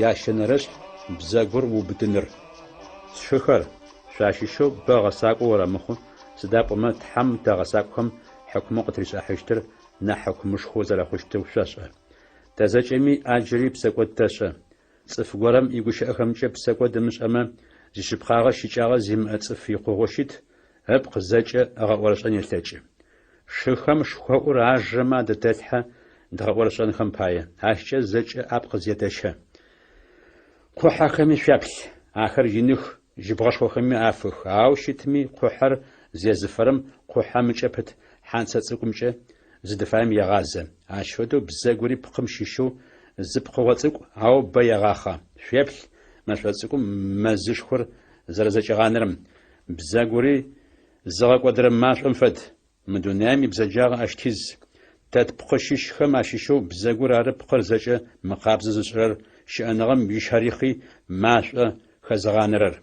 Ящэнэрэшъхь бзэгур уубытыныр. Сшыхэр, шъуащыщэу бэ гъэсакӏо орэмыхъу, сыда пӏомэ Тхьэм тэ гъэсакӏохэм хьыкумэу къытришӏахьыщтыр нахь хьыкумышхоу зэрэхъущтыр шъошӏэ. Тэ зэкӏэми ӏаджыри псэкӏод тэшӏэ. Цӏыф горэм игущыӏэхэмкӏэ псэкӏод ымышӏэмэ, зишъыпкъагъэ щыкӏагъэ зимыӏэ цӏыф икъугъэу щыт, ыпкъ зэкӏэ ыгъэӏорышӏэн елъэкӏы. Шыхэм шхоӏур ажэмэ адэтэлъхьэ дгъэӏорышӏэнхэм пае, ащкӏэ зэкӏэ апкъ зетэщэ. Къухьэхэми шъуяплъ, ахэр иных, жьыбгъэшхохэми афых, ау щытми къухьэр зезыфэрэм къухьэм ыкӏэ пыт хьанцэ цӏыкӏумкӏэ зыдыфаем егъазэ. Ащ фэдэу бзэгури пкъым щыщэу зы пкъыгъо цӏыкӏу, ау бэ егъахъэ. Шъуеплъ мэшӏо цӏыкӏум мэзышхор зэрэзэкӏигъанэрэм. Бзэгури зыгъэкӏодырэ машӏом фэд. Мы дунаим ибзэджагъэ ащ тиз. Тэ тпкъы щыщхэм ащыщэу бзэгур ары пкъыр зэкӏэ мыкъабзэ зышӏырэр, щыӏэныгъэм ищэрихъи машӏо хэзыгъанэрэр.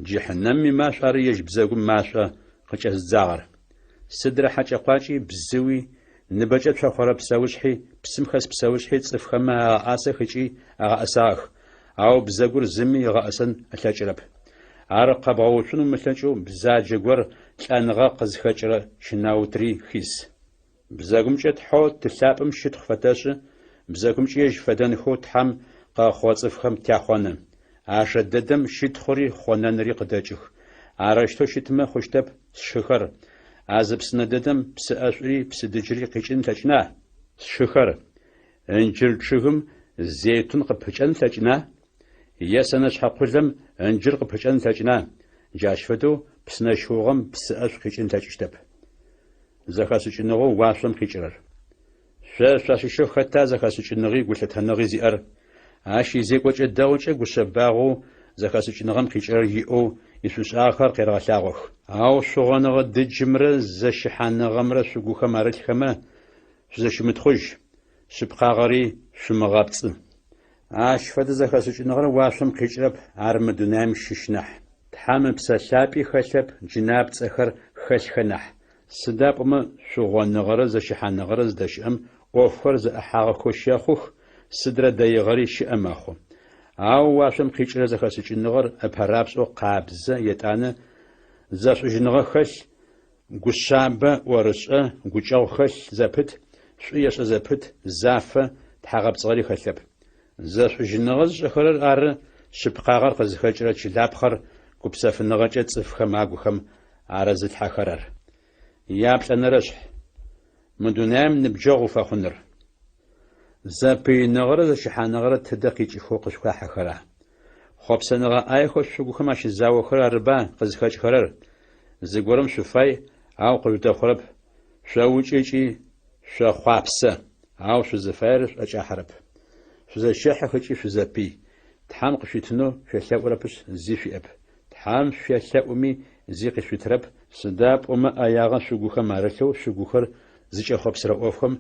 Джыхьнэмым имашӏу ары ежь бзэгум машӏо къыкӏэзыдзагъэр. Сыдрэ хьэкӏэ-къуакӏи, бзыуи, ныбэкӏэ цохъорэ псэушъхьи, псым хэс псэушъхьи цӏыфхэмэ агъэӏасэх ыкӏи агъэӏэсагъэх, ау бзэгур зыми ыгъэӏэсэн ылъэкӏырэп. Ар къэбгъэуцун умылъэкӏэу бзаджэ гор лӏэныгъэ къызхэкӏырэ щэнаутри хиз. Бзэгумкӏэ Тхьэу Ты лъапӏэм щытхъу фэтэшӏы, бзэгумкӏи ежь фэдэнхэу Тхьэм къыгъэхъугъэ цӏыфхэм тяхъоны. Ажэ дэдэм щытхъури хъонэнри къыдэкӏых. Арэущтэу щытмэ хъущтэп, сшыхэр. А зы псынэ дэдэм псы ӏэшӏури псы дыджыри къикӏын ылъэкӏына? Сшыхэр, ынджыр чъыгым зейтун къыпыкӏэн ылъэкӏына? Е сэнэшъхьэ къулэм ынджыр къыпыкӏэн ылъэкӏына? Джащ фэдэу псынэ щыугъэм псы ӏэшӏу къикӏын ылъэкӏыщтэп. Зэхэшӏыкӏыныгъэу уашъом къикӏырэр. Шъо шъуащыщэу хэта зэхэшӏыкӏыныгъи гулъытэныгъи зиӏэр? Ащ изекӏокӏэ дэгъукӏэ гушъэбагъэу зэхэшӏыкӏыныгъэм къикӏырэр иӏэу ишӏушӏагъэхэр къерэгъэлъагъох. Ау шъугъоныгъэ дыджымрэ зэщыхьаныгъэмрэ шъугухэм арылъхэмэ, шъузэщымытхъужь, шъыпкъагъэри шъумыгъэпцӏы. Ащ фэдэ зэхэшӏыкӏыныгъэр уашъом къикӏырэп, ар мы дунаим щыщ нахь. Тхьэм Ыпсэ Лъапӏи хэлъэп, джынапцӏэхэр хэлъхэ нахь. Сыда пӏомэ шъугъоныгъэрэ зэщыхьаныгъэрэ зыдэщыӏэм ӏофхэр зэӏыхьагъэхэу щэхъух, сыдрэ дэигъэри щыӏэ мэхъу. Ау уашъом къикӏырэ зэхэшӏыкӏыныгъэр ыпэрапшӏэу къабзэ, етӏанэ зэшӏужьыныгъэ хэлъ, гушъабэ, ӏорышӏэ, гукӏэгъу хэлъ зэпыт, шӏу ешӏэ зэпыт, зафэ, тхьагъэпцӏыгъэри хэлъэп. Зэшӏужьыныгъэ зышӏэхэрэр ары шъыпкъагъэр къызхэкӏырэ чылапхъэр гупсэфыныгъэкӏэ цӏыфхэм агухэм арызылъхьэхэрэр. Яплӏэнэрэшъхь. Мы дунаим ныбджэгъу уфэхъуныр. Зэпыиныгъэрэ зэщыхьаныгъэрэ тыдэ къикӏыхэу къышъухахьэхэра? Хъопсэныгъэ ӏаехэу шъугухэм ащызаохэрэр арыба къызхэкӏхэрэр? Зыгорэм шъуфай, ау къыжъудэхъурэп, шъоукӏы ыкӏи шъохъуапсэ, ау шъузыфаер шъуӏэкӏахьэрэп. Шъузэщэхьых ыкӏи шъузэпый. Тхьэм къышъуитынэу шъуелъэӏурэпышъ, зи шъуиӏэп. Тхьэм шъуелъэӏуми, зи къышъуитырэп, сыда пӏомэ ӏэягъэ шъугухэм арылъэу шъугухэр зыкӏэхъопсырэ ӏофхэм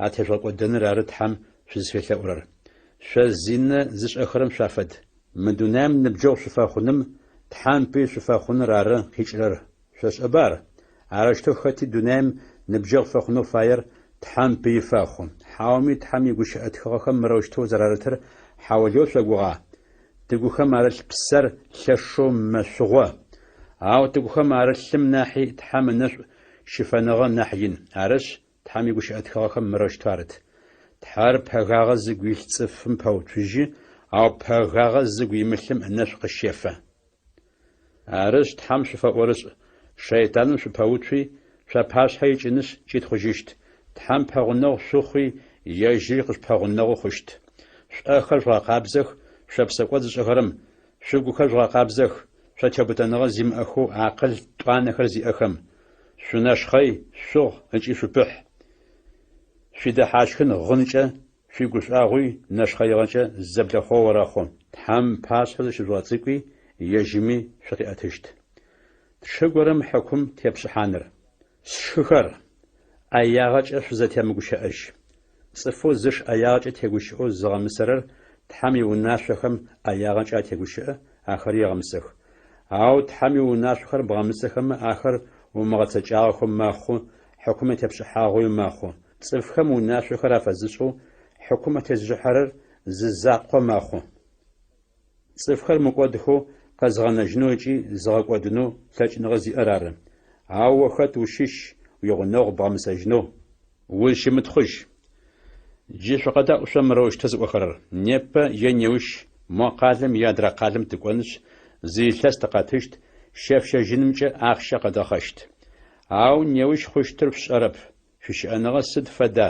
атежъугъэкӏодэныр ары Тхьэм шъузфелъэӏурэр. Шъо зинэ зышӏэхэрэм шъуафэд. Мы дунаим ныбджэгъу шъуфэхъуным Тхьэм пый шъуфэхъуныр ары къикӏырэр, шъошӏэба ар? Арэущтэу хэти дунаим ныбджэгъу фэхъунэу фаер Тхьэм пыи фэхъу. Хьауми Тхьэм игущыӏэ тхыгъэхэм мырэущтэу зэрарытыр хьаулыеу шъогугъа? Тыгухэм арылъ псэр лъэшэу мэшъугъо, ау тыгухэм арылъым нахьи Тхьэм ынэшӏу щыфэныгъэ нахь ин. Арышъ, Тхьэм игущыӏэ тхыгъэхэм мырэущтэу арыт, Тхьэр пэгагъэ зыгу илъ цӏыфым пэуцужьы, ау пэгагъэ зыгу имылъым ынэшӏу къыщефэ. Арышъ, Тхьэм шъуфэӏорышӏ, шэйтаным шъупэуцуи, шъуапашъхьэ икӏынышъ кӏитхъужьыщт. Тхьэм пэгъунэгъу шъухъуи, ежьыри къышъупэгъунэгъу хъущт. Шъуӏэхэр жъугъэкъабзэх, шъо псэкӏод зышӏэхэрэм, шъугухэр жъугъэкъабзэх, шъо теубытэныгъэ зимыӏэхэу акъыл тӏуанэхэр зиӏэхэм. Шъунэшхъэй, шъугъ ыкӏи шъупыхь. Шъуидэхьащхын гъынкӏэ, шъуигушӏуагъуи нэшхъэигъэкӏэ зэблэхъугъэ орэхъу. Тхьэм ыпашъхьэ зыщыжъугъэцӏыкӏуи, ежьыми шъукъиӏэтыщт. Тшы горэм хьыкум тепшӏыхьаныр. Сшыхэр, ӏэягъэкӏэ шъузэтемыгущыӏэжь. Цӏыфэу зыш ӏэягъэкӏэ тегущыӏэу зыгъэмысэрэр Тхьэм иунашъохэм ӏэягъэкӏэ атегущыӏэ, ахэри егъэмысэх. Ау Тхьэм иунашъохэр бгъэмысэхэмэ, ахэр умыгъэцэкӏагъэхэу мэхъу, хьыкум атепшӏыхьагъэуи мэхъу. Цӏыфхэм унашъохэр афэзышӏэу хьыкум атезышӏыхьэрэр зы закъо мэхъу. Цӏыфхэр мыкӏодхэу къэзыгъэнэжьынэу ыкӏи зыгъэкӏодынэу лъэкӏыныгъэ зиӏэр ары. Ау о хэт ущыщ уигъунэгъу бгъэмысэжьынэу? Узщымытхъужь. Джы шъукъэдаӏу шъо мырэущтэу зыӏохэрэр, Непэ е неущ мо къалэм е адрэ къалэм тыкӏонышъ, зы илъэс тыкъэтыщт, щэф-щэжьынымкӏэ ахъщэ къэдгъэхъэщт. Ау неущ хъущтыр шъушӏэрэп, шъуищыӏэныгъэ сыд фэда?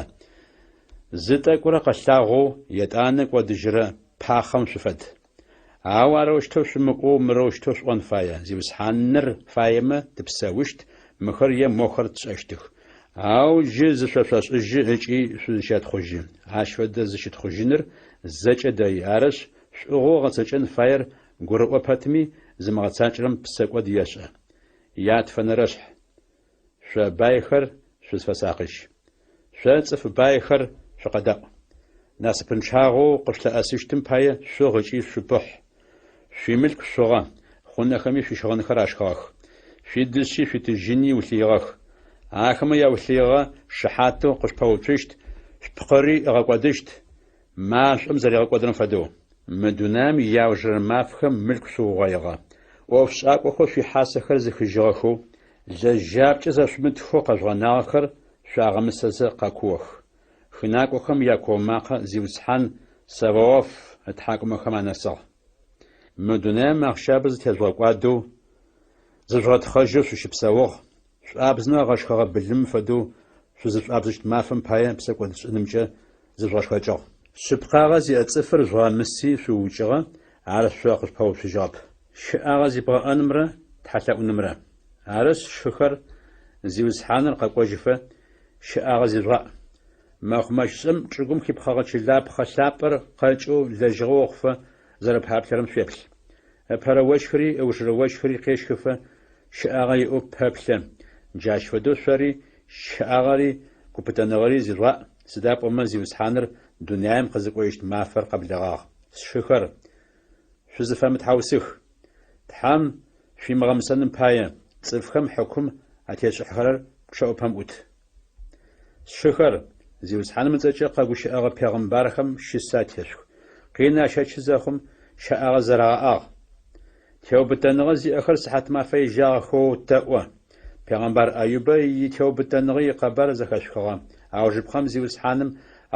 Зы тӏэкӏурэ къэлъагъоу, етӏанэ кӏодыжьырэ пахъэм шъуфэд. Ау арэущтэу шъумыӏоу мырэущтэу шъуӏон фае, Зиусхьаныр фаемэ, тыпсэущт, мыхэр е мохэр тшӏэщтых. Ау джы зышъошӏошӏыжьы ыкӏи шъузыщэтхъужьы. Ащ фэдэ зыщытхъужьыныр зэкӏэ дэи. Арышъ, шӏугъэу гъэцэкӏэн фаер гурыӏо пэтми, зымыгъэцакӏэрэм псэкӏод ешӏэ. Ятфэнэрэшъхь. Шъо байхэр, шъузфэсакъыжь. Шъо цӏыф байхэр, шъукъэдаӏу. Насыпынчъагъэу къышъулъыӏэсыщтым пае шъугъ ыкӏи шъупыхь. Шъуимылъку шъугъэ, хъунэхэми шъуищыгъынхэр ашхыгъэх. Шъуидышъи шъуитыжьыни улъыигъэх. Ахэмэ яулъыигъэ шыхьатэу къышъупэуцущт, шъупкъыри ыгъэкӏодыщт, машӏом зэригъэкӏодырэм фэдэу. Мы дунаим иаужырэ мафэхэм мылъку шъуугъоигъэ. ӏофшӏакӏохэу шъуихьасэхэр зыхыжьыгъэхэу, лэжьапкӏэ зэшъумытхэу къэжъугъэнагъэхэр шъуагъэмысэзэ къэкуох. Хынакӏохэм якуо макъэ Зиусхьан Саваоф ытхьакӏумэхэм анэсыгъ. Мы дунаим ахъщабэ зытежъугъэкӏуадэу, зыжъугъэтхъэжьэу шъущыпсэугъ, шӏуабзымэ агъэшхэгъэ былымым фэдэу шъузышӏуабзыщт мафэм пае псэкӏодшӏынымкӏэ зыжъугъэшхэкӏыгъ. Шъыпкъагъэ зиӏэ цӏыфыр жъугъэмыси шъуукӏыгъэ, ар шъо къышъупэуцужьыгъэп. Щыӏагъэ зибгъэӏэнымрэ тхьэлъэӏунымрэ. Арышъ, сшыхэр, Зиусхьаныр къэкӏожьыфэ, щыӏагъэ зижъугъаӏ. Мэкъумэщышӏэм чӏыгум хипхъэгъэ чылапхъэ лъапӏэр къэкӏэу лэжьыгъэ охъуфэ зэрэпаплъэрэм шъуеплъ. Ыпэрэ ощхыри ыужырэ ощхыри къещхыфэ щыӏагъэ иӏэу пэплъэ. Джащ фэдэу шъори щыӏагъэри гупытэныгъэри зижъугъаӏ, сыда пӏомэ Зиусхьаныр дунаим къызыкӏожьыщт мафэр къэблэгъагъ. Сшыхэр, шъузыфэмытхьаусых! Тхьэм шъуимыгъэмысэным пае, цӏыфхэм хьыкум атешӏыхьэрэр пчъэӏупэм ӏут. Сшыхэр, Зиусхьаным ыцӏэкӏэ къэгущыӏэгъэ пегъымбархэм щысэ атешъух. Къин ащэчы зэхъум, щэӏагъэ зэрагъэӏагъ. Теубытэныгъэ зиӏэхэр сыхьатмафэ ежьагъэхэу тэӏо. Пегъэмбар Аюбэ итеубытэныгъэ икъэбар зэхэшъухыгъэ. Аужыпкъэм Зиусхьаным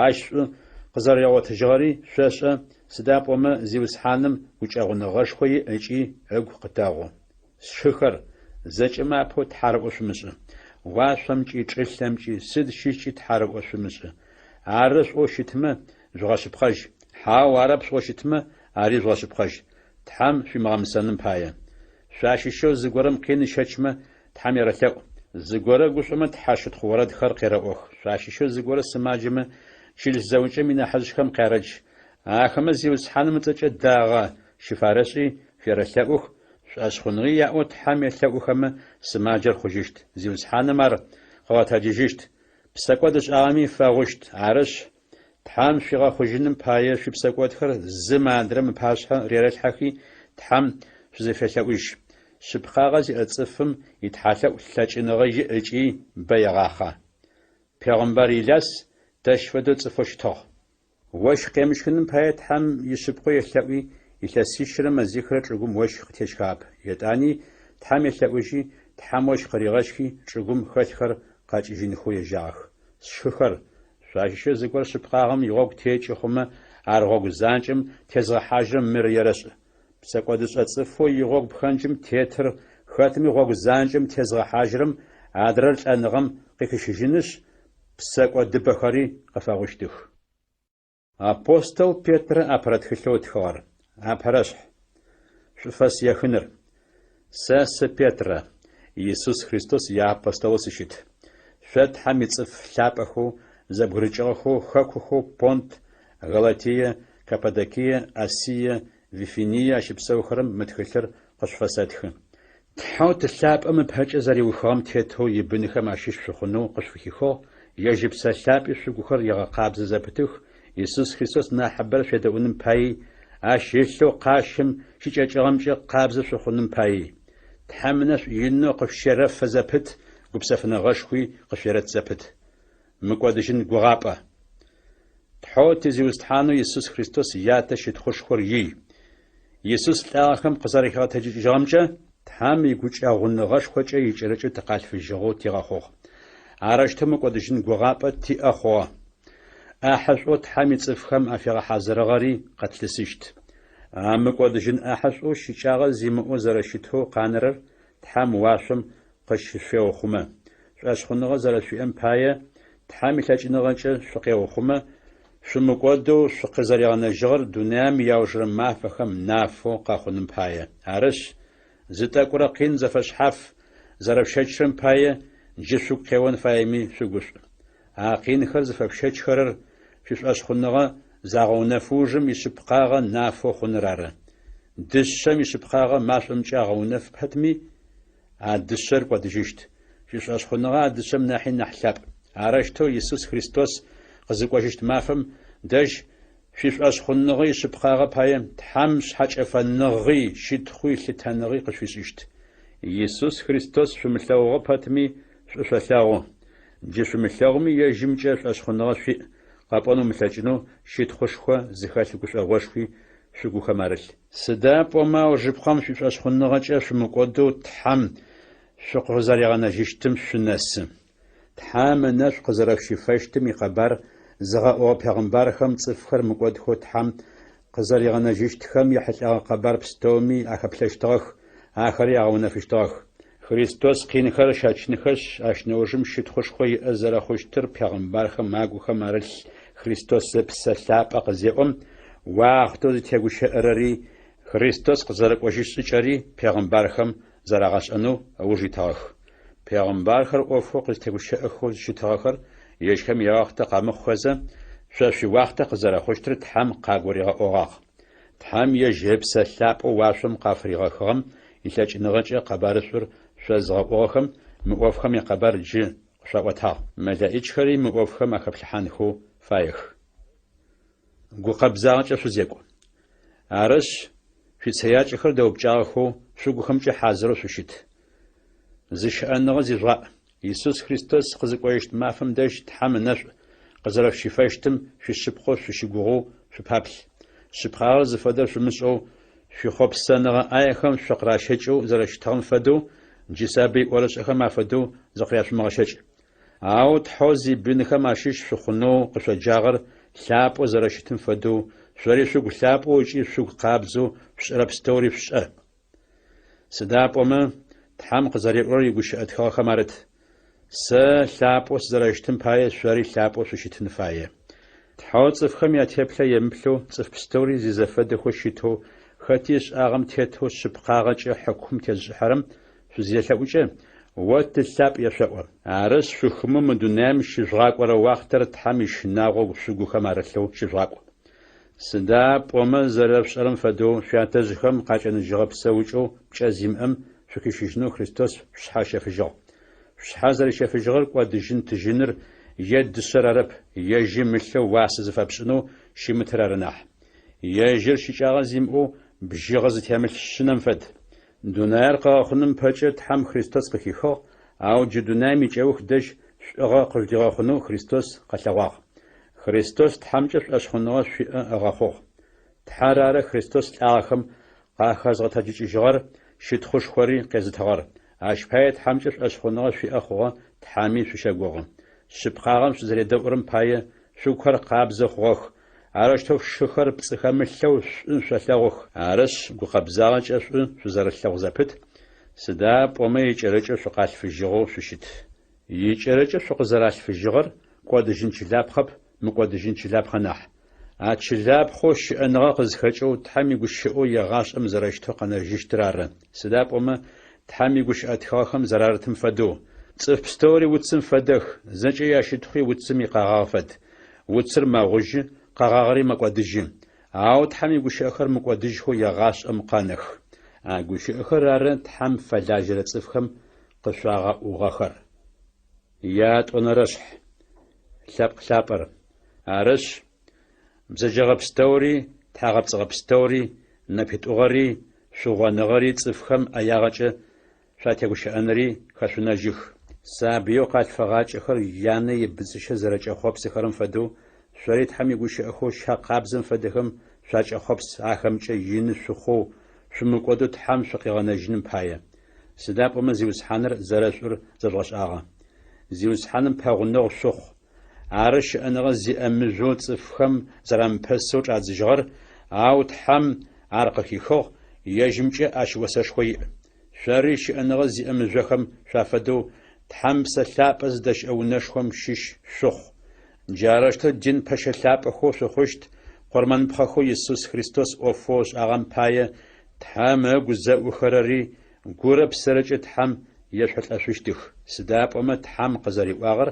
ащ шӏу къызэригъотыжьыгъэри шъошӏэ, сыда пӏомэ Зиусхьаным гукӏэгъуныгъэшхо иӏ ыкӏи ыгу къытэгъу. Сшыхэр, зэкӏэмэ апэу тхьарыӏо шъумышӏы. Уашъомкӏи, чӏылъэмкӏи, сыд щыщкӏи тхьарыӏо шъумышӏы. Ары шъуӏоу щытмэ, жъугъэшъыпкъэжь. Хьау, арэп шъуӏоу щытмэ, ари жъугъэшъыпкъэжь. Тхьэм шъуимыгъэмысэным пае. Шъуащыщэу зыгорэм къин ыщэчмэ, Тхьэм ерэлъэӏу. Зыгорэ гушӏомэ тхьэщытхъу орэдхэр къерэӏох. Шъуащыщэу зыгорэ сымаджэмэ, чылыс зэӏукӏэм инахьыжъхэм къярэдж. Ахэмэ Зиусхьаным ыцӏэкӏэ дагъэ щыфарэшӏи, шъуерэлъэӏух, шӏошъхъуныгъи яӏэу Тхьэм елъэӏухэмэ, сымаджэр хъужьыщт, Зиусхьаным ар къыгъэтэджыжьыщт, псэкӏод ышӏагъэми фэгъущт. Арышъ, Тхьэм шъуигъэхъужьыным пае шъуипсэкӏодхэр зым адрэм ыпашъхьэ рерэлъхьэхи, Тхьэм шъузэфелъэӏужь. Шъыпкъагъэ зиӏэ цӏыфым итхьалъэӏу лъэкӏыныгъэ иӏ ыкӏи бэ егъахъэ. Пегъымбар Иляс тэщ фэдэу цӏыфэу щытыгъ. Ощх къемыщхыным пае Тхьэм ишъыпкъэу елъэӏуи, илъэсищрэ мэзихрэ чӏыгум ощх къытещхыгъэп. Етӏани Тхьэм елъэӏужьи, Тхьэм ощх къыригъэщхи, чӏыгум хэлъхэр къэкӏыжьынхэу ежьагъэх. Сшыхэр, шъуащыщэу зыгорэ шъыпкъагъэм игъогу текӏы хъумэ, ар гъогу занкӏэм тезгъэхьажьырэм мыр ерэшӏ. Псэкӏодышӏэ цӏыфэу игъогу пхэнджым тетыр хэтми гъогу занкӏэм тезгъэхьажьырэм адрэр лӏэныгъэм къыхищыжьынышъ, псэкӏодыбэхэри къыфэгъущтых. Апостол Петрэ апэрэ тхылъэу ытхыгъэр. Апэрэшъхь. Шӏуфэс ехыныр. Сэ сы Петрэ, Иисус Христос иапостолэу сыщыт. Шъо Тхьэм ицӏыф лъапӏэхэу зэбгырыкӏыгъэхэу хэкухэу Понт, Галатие, Каппадокие, Асие, Вифиние ащыпсэухэрэм мы тхылъыр къышъуфэсэтхы. Тхьэу Ты лъапӏэм ыпэкӏэ зэриухыгъэм тетэу ибынхэм ащыщ шъухъунэу къышъуфыхихыгъ, ежь Ыпсэ Лъапӏи шъугухэр егъэкъабзэ зэпытых, Исус Христос нахьыбэрэ шъуедэӏуным паий, ащ ылъэу къащым щыкӏэкӏыгъэмкӏэ къабзэ шъухъуным паий. Тхьэм ынэшӏу инэу къышъущерэфэ зэпыт, гупсэфыныгъэшхуи къышъуерэт зэпыт. Мыкӏодыжьын гугъапӏэ. Тхьэу ти Зиусхьанэу Исус Христос Ятэ щытхъушхор ий. Исус лӏагъэхэм къызэрэхигъэтэджыкӏыжьыгъэмкӏэ, Тхьэм игукӏэгъуныгъэшхокӏэ икӏэрыкӏэу тыкъалъфыжьыгъэу тигъэхъугъ. Арэущтэу мыкӏодыжьын гугъапӏэ тиӏэ хъугъэ. ӏахьышӏоу Тхьэм ицӏыфхэм афигъэхьазырыгъэри къэтлъысыщт. А мыкӏодыжьын ӏахьышӏоу щыкӏагъэ зимыӏэу зэрэщытэу къанэрэр Тхьэм уашъом къыщышъуеухъумэ. Шӏошъхъуныгъэ зэрэшъуиӏэм пае, Тхьэм илъэкӏыныгъэкӏэ шъукъеухъумэ, шъумыкӏодэу шъукъызэригъэнэжьыгъэр дунаим иаужырэ мафэхэм нафэу къэхъуным пае. Арышъ, зы тӏэкӏурэ къин зэфэшъхьаф зэрэшъущэчырэм пае джы шъугу къеон фаеми шъугушӏу. А къинхэр зыфэшъущэчхэрэр шъуишӏошъхъуныгъэ загъэунэфы ужым ишъыпкъагъэ нафэу хъуныр ары. Дышъэм ишъыпкъагъэ машӏомкӏэ агъэунэф пэтми, а дышъэр кӏодыжьыщт. Шъуишӏошъхъуныгъэ а дышъэм нахьи нахь лъапӏ. Арэущтэу Исус Христос къызыкӏожьыщт мафэм дэжь шъуишӏошъхъуныгъэ ишъыпкъагъэ пае Тхьэм шъхьэкӏэфэныгъи, щытхъуи, лъытэныгъи къышъуфишӏыщт. Исус Христос шъумылъэгъугъэ пэтми, шӏу шъолъэгъу. Джы шъумылъэгъуми ежьымкӏэ шӏошъхъуныгъэ шъуиӏ, къэпӏон умылъэкӏынэу щытхъушхо зыхэлъ гушӏогъошхуи шъугухэм арылъ. Сыда пӏомэ аужыпкъэм шъуишӏошъхъуныгъэкӏэ шъумыкӏодэу Тхьэм шъукъызэригъэнэжьыщтым шъунэсы. Тхьэм ынэшӏу къызэрэшъущифэщтым икъэбар зыгъэӏугъэ пегъымбархэм цӏыфхэр мыкӏодхэу Тхьэм къызэригъэнэжьыщтхэм ехьылӏэгъэ къэбар пстэуми ахэплъэщтыгъэх, ахэри агъэунэфыщтыгъэх. Христос къинхэр ыщэчынхэшъ, ащ нэужым щытхъушхо иӏэ зэрэхъущтыр пегъымбархэм агухэм арылъ Христос Ыпсэ Лъапӏэ къызеӏом, уахътэу зытегущыӏэрэри, Христос къызэрэкӏожьыщт шӏыкӏэри пегъымбархэм зэрагъэшӏэнэу ыуж итыгъэх. Пегъымбархэр ӏофэу къызтегущыӏэхэу щытыгъэхэр ежьхэм яуахътэ къэмыхъухэзэ, шъо шъуиуахътэ къызэрэхъущтыр Тхьэм къагуригъэӏогъагъ. Тхьэм ежь Ыпсэ Лъапӏэу уашъом къафыригъэхыгъэм илъэкӏыныгъэкӏэ къэбарышӏур шъозыгъэӏугъэхэм мы ӏофхэм якъэбар джы къышъуаӏотагъ. Мэлэӏичхэри мы ӏофхэм ахэплъыхьанхэу фаех. Гукъэбзагъэкӏэ шъузекӏу. Арышъ, шъуицэякӏэхэр дэупкӏагъэхэу, шъугухэмкӏэ хьазырэу шъущыт. Зыщыӏэныгъэ зижъугъаӏ. Исус Христос къызыкӏожьыщт мафэм дэжь Тхьэм ынэшӏу къызэрэшъущифэщтым шъуишъыпкъэу шъущыгугъэу шъупаплъ. Шъыпкъагъэр зыфэдэр шъумышӏэу, шъуихъопсэныгъэ ӏаехэм шъукъыращэкӏэу зэрэщытыгъэм фэдэу, джы сабый ӏорышӏэхэм афэдэу зыкъыряшъумыгъэщэкӏ. Ау Тхьэу зибынхэм ащыщ шъухъунэу къышъоджагъэр лъапӏэу зэрэщытым фэдэу, шъори шъугу лъапӏэу ыкӏи шъугу къабзэу шъушӏэрэ пстэури шъушӏэ. Сыда пӏомэ, Тхьэм къызэриӏорэр игущыӏэ тхыгъэхэм арыт: Сэ лъапӏэу сызэрэщытым пае шъори лъапӏэу шъущытын фае. Тхьэу цӏыфхэм ятеплъэ емыплъэу, цӏыф пстэури зизэфэдэхэу щытэу, хэти ышӏагъэм тетэу шъыпкъагъэкӏэ хьыкум тезышӏыхьэрэм шъузелъэӏукӏэ, О Ты лъапӏ ешъоӏо. Арышъ, шъухымэу мы дунаим щыжъугъакӏорэ уахътэр Тхьэм ищынагъо шъугухэм арылъэу щыжъугъакӏу. Сыда пӏомэ зэрэшъушӏэрэм фэдэу шъуятэжъхэм къакӏэныжьыгъэ псэукӏэу пкӏэ зимыӏэм шъухищыжьынэу Христос шъушъхьэ ыщэфыжьыгъ. Шъушъхьэ зэрищэфыжьыгъэр кӏодыжьын тыжьыныр е дышъэр арэп, ежьым ылъэу уасэ зыфэпшӏынэу щымытыр ары нахь. Ежьыр щыкӏагъэ зимыӏэу бжьыгъэ зытемылъ шъынэм фэд. Дунаир къыгъэхъуным пэкӏэ Тхьэм Христос къыхихыгъ, ау джы дунаим икӏэух дэжь шӏугъэ къыжъудигъэхъунэу Христос къэлъэгъуагъ. Христос Тхьэмкӏэ шӏошъхъуныгъэ шъуиӏэ ыгъэхъугъ. Тхьэр ары Христос лӏагъэхэм къахэзгъэтэджыкӏыжьыгъэр, щытхъушхори къезытыгъэр. Ащ пае Тхьэмкӏэ шӏошъхъуныгъэ шъуиӏэ хъугъэ, Тхьэми шъущэгугъы. Шъыпкъагъэм шъузэредэӏурэм пае шъугухэр къабзэ хъугъэх, арэущтэу шъушыхэр пцӏы хэмылъэу шӏу шъолъэгъух. Арышъ, гукъэбзагъэкӏэ шӏу шъузэрэлъэгъу зэпыт, сыда пӏомэ икӏэрыкӏэу шъукъалъфыжьыгъэу шъущыт. Икӏэрыкӏэу шъукъызэралъфыжьыгъэр кӏодыжьын чылапхъэп, мыкӏодыжьын чылапхъэ нахь. А чылапхъэу щыӏэныгъэ къызхэкӏэу Тхьэм игущыӏэу егъашӏэм зэрэщытэу къэнэжьыщтыр ары, сыда пӏомэ Тхьэм игущыӏэ тхыгъэхэм зэрарытым фэдэу. Цӏыф пстэури уцым фэдэх, зэкӏэ ящытхъуи уцым икъэгъагъ фэд. Уцыр мэгъужьы, къэгъагъэри мэкӏодыжьы. Ау Тхьэм игущыӏэхэр мыкӏодыжьхэу егъашӏэм къэнэх. А гущыӏэхэр ары Тхьэм фэлажьэрэ цӏыфхэм къышъуагъэӏугъэхэр. Ятӏонэрэшъхь. Лъэпкъ лъапӏэр. Арышъ, бзэджэгъэ пстэури, тхьагъэпцӏыгъэ пстэури, нэпитӏугъэри, шъугъоныгъэри цӏыфхэм ӏэягъэкӏэ шъуатегущыӏэнри хэшъунэжьых. Сабыеу къалъфыгъакӏэхэр янэ ибыдзыщэ зэрэкӏэхъопсыхэрэм фэдэу, шъори Тхьэм игущыӏэхэу щэ къабзэм фэдэхэм шъуакӏэхъопс ахэмкӏэ ины шъухъоу, шъумыкӏодэу Тхьэм шъукъигъэнэжьыным пае. Сыда пӏомэ Зиусхьаныр зэрэшӏур зэжъугъэшӏагъэ. Зиусхьаным пэгъунэгъу шъухъу. Ары щыӏэныгъэ зиӏэ мыжъоу цӏыфхэм зэрамыпэсэу чӏадзыжьыгъэр, ау Тхьэм ар къыхихыгъ, ежьымкӏэ ащ осэшхо иӏ. Шъори щыӏэныгъэ зиӏэ мыжъохэм шъуафэдэу Тхьэм Псэ Лъапӏэ зыдэщыӏэ унэшхом щыщ шъухъу. Джарэущтэу дин пэщэ лъапӏэхэу шъухъущт, къурмэныпхъэхэу Исус Христос ӏофэу ышӏагъэм пае Тхьэм ыгу зэӏухэрэри гурэ псэрэкӏэ Тхьэм ешъулӏэшъущтых, сыда пӏомэ Тхьэм къызэриӏуагъэр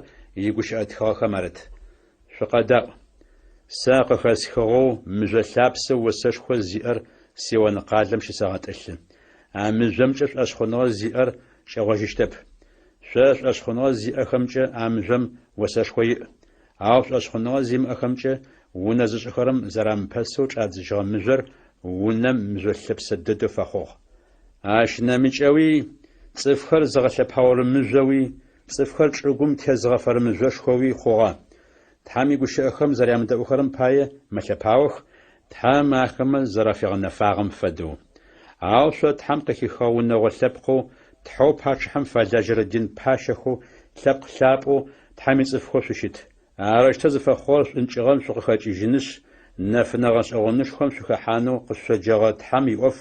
игущыӏэ тхыгъэхэм арыт. Шъукъэдаӏу! Сэ къыхэсхыгъэу мыжъо лъапсэу осэшхо зиӏэр Сион къалэм щысэгъэтӏылъы. А мыжъомкӏэ шӏошъхъуныгъэ зиӏэр кӏэгъожьыщтэп. Шъо шӏошъхъуныгъэ зиӏэхэмкӏэ а мыжъом осэшхо иӏ. Ау шӏошъхъуныгъэ зимыӏэхэмкӏэ унэ зышӏыхэрэм зэрамыпэсэу чӏадзыжьыгъэ мыжъор унэм мыжъо лъэпсэ дэдэу фэхъугъ. Ащ нэмыкӏэуи, цӏыфхэр зыгъэлъэпаорэ мыжъоуи, цӏыфхэр чӏыгум тезыгъэфэрэ мыжъошхоуи хъугъэ. Тхьэм игущыӏэхэм зэрямыдэӏухэрэм пае мэлъэпаох, Тхьэм ахэмэ зэрафигъэнэфагъэм фэдэу. Ау шъо Тхьэм къыхихыгъэ унэгъо лъэпкъэу, Тхьэу пачъыхьэм фэлэжьэрэ дин пащэхэу, лъэпкъ лъапӏэу, Тхьэм ицӏыфхэу шъущыт. Арэущтэу зыфэхъугъэр шӏункӏыгъэм шъукъыхэкӏыжьынышъ, нэфынэ гъэшӏэгъонышхом шъухэхьанэу къышъоджэгъэ Тхьэм иӏоф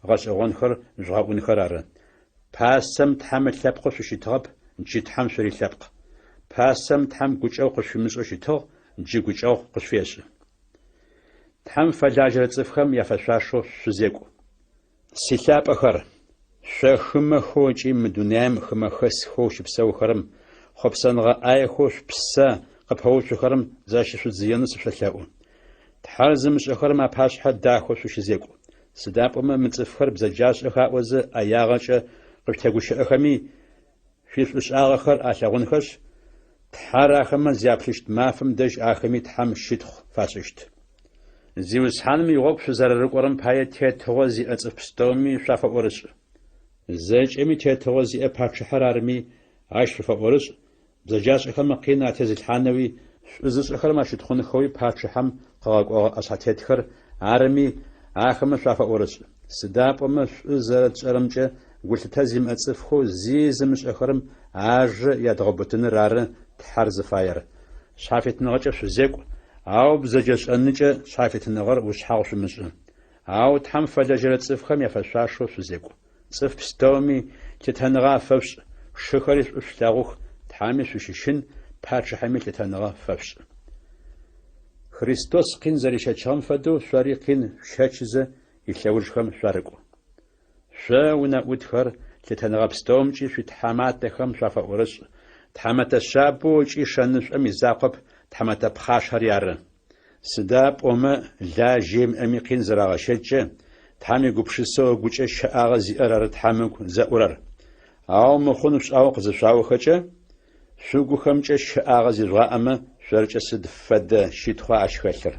гъэшӏэгъонхэр жъугъэӏунхэр ары. Пасэм Тхьэм ылъэпкъэу шъущытыгъэп, джы Тхьэм шъурилъэпкъ. Пасэм Тхьэм гукӏэгъу къышъуфимышӏэу щытыгъ, джы гукӏэгъу къышъуфешӏы. Тхьэм фэлажьэрэ цӏыфхэм яфэшъуашэу шъузекӏу. Силъапӏэхэр, шъо хымэхэу ыкӏи мы дунаим хымэхэсхэу щыпсэухэрэм, хъопсэныгъэ ӏаехэу шъупсэ къыпэуцухэрэм защышъудзыенэу сышъолъэӏу. Тхьэр зымышӏэхэрэм апашъхьэ дахэу шъущызекӏу. Сыда пӏомэ мы цӏыфхэр бзэджашӏэх аӏозэ ӏэягъэкӏэ къышъутегущыӏэхэми, шъуишӏушӏагъэхэр алъэгъунхэшъ, Тхьэр ахэмэ зяплъыщт мафэм дэжь ахэми Тхьэм щытхъу фашӏыщт. Зиусхьаным игъогу шъузэрэрыкӏорэм пае тетыгъо зиӏэ цӏыф пстэуми шъуафэӏорышӏ. Зэкӏэми тетыгъо зиӏэ пачъыхьэр арыми, ащ шъуфэӏорышӏ, бзэджашӏэхэмэ къин атезылъхьанэуи, шӏу зышӏэхэрэм ащытхъунхэуи пачъыхьэм къыгъэкӏогъэ ӏэшъхьэтетхэр арыми, ахэмэ шъуафэӏорышӏ. Сыда пӏомэ шӏу зэрэтшӏэрэмкӏэ гулъытэ зимыӏэ цӏыфхэу зи зымышӏэхэрэм ажэ ядгъэубытыныр ары Тхьэр зыфаер. Шъхьафитыныгъэкӏэ шъузекӏу, ау бзэджэшӏэныкӏэ шъхьафитыныгъэр ушъхьагъу шъумышӏы. Ау Тхьэм фэлэжьэрэ цӏыфхэм яфэшъуашэу шъузекӏу. Цӏыф пстэуми лъытэныгъэ афэшъушӏ, шыхэри шӏу шъулъэгъух, Тхьэми шъущыщын, пачъыхьэми лъытэныгъэ фэшъушӏ. Христос къин зэрищэчыгъэм фэдэу шъори къин шъущэчызэ илъэужхэм шъуарыкӏу. Шъо, унэӏутхэр, лъытэныгъэ пстэумкӏи шъуитхьаматэхэм шъуафэӏорышӏ, тхьамэтэ шъабэу ыкӏи шэнышӏом изакъоп, тхьамэтэ пхъашэри ары. Сыда пӏомэ лажьэ имыӏэми къин зырагъэщэчкӏэ, Тхьэм игупшысэу ыгукӏэ щэӏагъэ зиӏэр ары Тхьэм ыгу зэӏурэр. Ау мыхъун шъушӏагъэу къызышъуаохэкӏэ, шъугухэмкӏэ щэӏагъэ зижъугъаӏэмэ, шъоркӏэ сыд фэдэ щытхъуа ащ хэлъыр?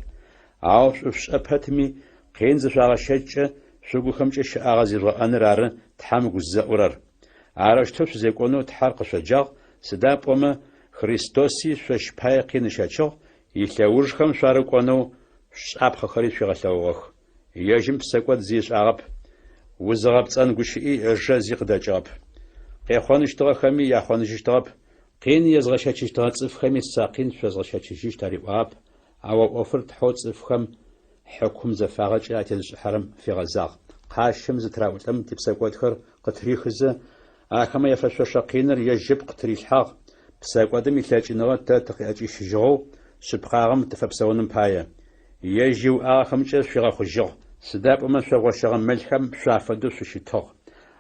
Ау шӏу шъушӏэ пэтми, къин зышъуагъэщэчкӏэ, шъугухэмкӏэ щэӏагъэ зижъугъэӏэныр ары Тхьэм ыгу зэӏурэр. Арэущтэу шъузекӏонэу Тхьэр къышъоджагъ, сыда пӏомэ Христоси шъощ пае къин ыщэчыгъ, Илъэужхэм шъуарыкӏонэу шапхъэхэри шъуигъэлъэгъугъэх. Ежьым псэкӏод зи ышӏагъэп, узыгъэпцӏэн гущыӏи ыжэ зи къыдэкӏыгъэп. Къехъоныщтыгъэхэми яхъоныжьыщтыгъэп, къин езгъэщэчыщтыгъэ цӏыфхэми сэ къин шъозгъэщэчыжьыщт ариӏуагъэп, ау а ӏофыр Тхьэу цӏыфхэм хьыкум зэфагъэкӏэ атезышӏыхьэрэм фигъэзагъ. Къащым зытыраӏулӏэм типсэкӏодхэр къытырихызэ, Ахэмэ яфэшъошэ къиныр ежь ыпкъ тырилъхьагъ, псэкӏодым илъэкӏыныгъэ тэ тыкъыӏэкӏищыжьыгъэу, шъыпкъагъэм тыфэпсэуным пае. Ежь иуӏагъэхэмкӏэ шъуигъэхъужьыгъ, сыда пӏомэ шъо гъощэгъэ мэлхэм шъуафэдэу шъущытыгъ.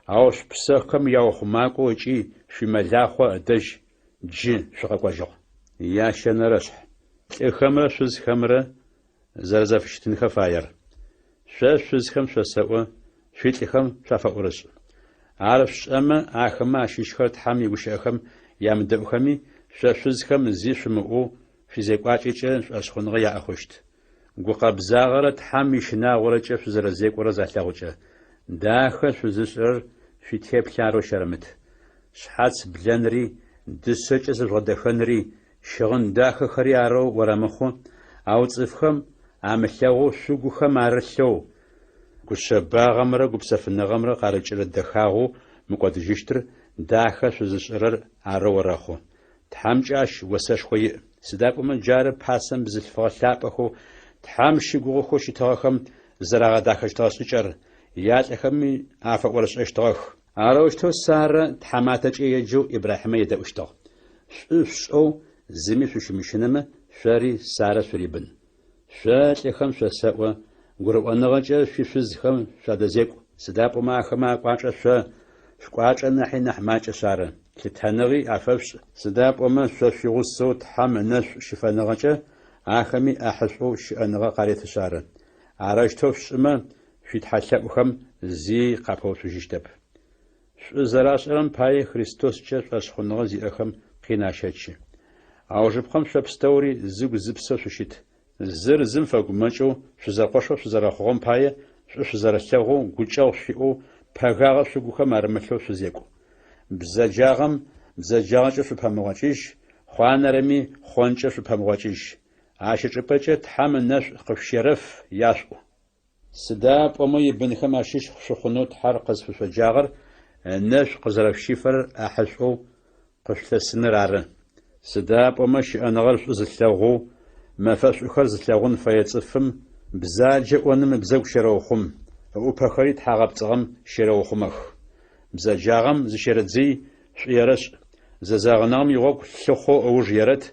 Ау шъупсэхэм яухъумакӏоу ыкӏи шъуимэлахъо ыдэжь джы шъукъэкӏожьыгъ. Ящэнэрэшъхь. Лӏыхэмрэ шъузхэмрэ зэрэзэфыщытынхэ фаер. Шъо шъузхэм шъосэӏо, шъуилӏыхэм шъуафэӏорышӏ. Ар шъушӏэмэ, ахэмэ ащыщхэр Тхьэм игущыӏэхэм ямыдэӏухэми, шъо шъузхэм зи шъумыӏоу шъуизекӏуакӏэкӏэ шӏошъхъуныгъэ яӏэ хъущт. Гукъэбзагъэрэ Тхьэм ищынагъорэкӏэ шъузэрэзекӏорэр залъэгъукӏэ, дахэ шъузышӏырэр шъуитеплъэ арэу щэрэмыт. Шъхьац блэнри, дышъэкӏэ зыжъугъэдэхэнри, щыгъын дахэхэри арэу орэмыхъу, ау цӏыфхэм амылъэгъоу шъугухэм арылъэу, гушъэбагъэмрэ гупсэфыныгъэмрэ къарыкӏырэ дэхагъэу мыкӏодыжьыщтыр дахэ шъузышӏырэр арэу орэхъу. Тхьэмкӏэ ащ осэшхо иӏ. Сыда пӏомэ джары пасэм бзылъфыгъэ лъапӏэхэу Тхьэм щыгугъыхэу щытыгъэхэм зызэрагъэдахэщтыгъэ шӏыкӏэр, ялӏэхэми афэӏорышӏэщтыгъэх. Арэущтэу Сарэ тхьаматэкӏэ еджэу Ибрахьимэ едэӏущтыгъ. Шӏу шъушӏэу зыми шъущымыщынэмэ, шъори Сарэ шъурибын. Шъо, лӏыхэм, шъосэӏо, гурыӏоныгъэкӏэ шъуишъузхэм шъуадэзекӏу, сыда пӏомэ ахэмэ акӏуачӏэ шъо шъукӏуачӏэ нахьи нахь макӏэшъ ары. Лъытэныгъи афэшъушӏ, сыда пӏомэ шъо шъуигъусэу Тхьэм ынэшӏу щыфэныгъэкӏэ ахэми ӏахьышӏоу щыӏэныгъэ къаретышъ ары. Арэущтэу шъушӏымэ, шъуитхьэлъэӏухэм зи къапэуцужьыщтэп. Шӏу зэрашӏэрэм пае Христоскӏэ шӏошъхъуныгъэ зиӏэхэм къин ащэчы. Аужыпкъэм шъо пстэури зыгу-зыпсэу шъущыт. Зыр зым фэгумэкӏэу, шъузэкъошэу шъузэрэхъугъэм пае шӏу шъузэрэлъэгъоу, гукӏэгъу шъуиӏэу, пэгагъэ шъугухэм арымылъэу шъузекӏу. Бзэджагъэм бзэджагъэкӏэ шъупэмыгъокӏыжь, хъуанэрэми хъонкӏэ шъупэмыгъокӏыжь. Ащ ычӏыпӏэкӏэ Тхьэм ынэшӏу къышъущерэф, яшъуӏу. Сыда пӏомэ ибынхэм ащыщ шъухъунэу Тхьэр къызфышъоджагъэр ынэшӏу къызэрэшъущифэрэр ӏахьышӏоу къышъулъысыныр ары. Сыда пӏомэ щыӏэныгъэр шӏу зылъэгъоу, мэфэшӏухэр зылъэгъун фэе цӏыфым бзаджэ ӏоным ыбзэгу щерэухъум, ыӏупэхэри тхьагъэпцӏыгъэм щерэухъумэх. Бзэджагъэм зыщерэдзый, шӏу ерэшӏ, зэзэгъыныгъэм игъогу лъыхъоу ыуж ерэт,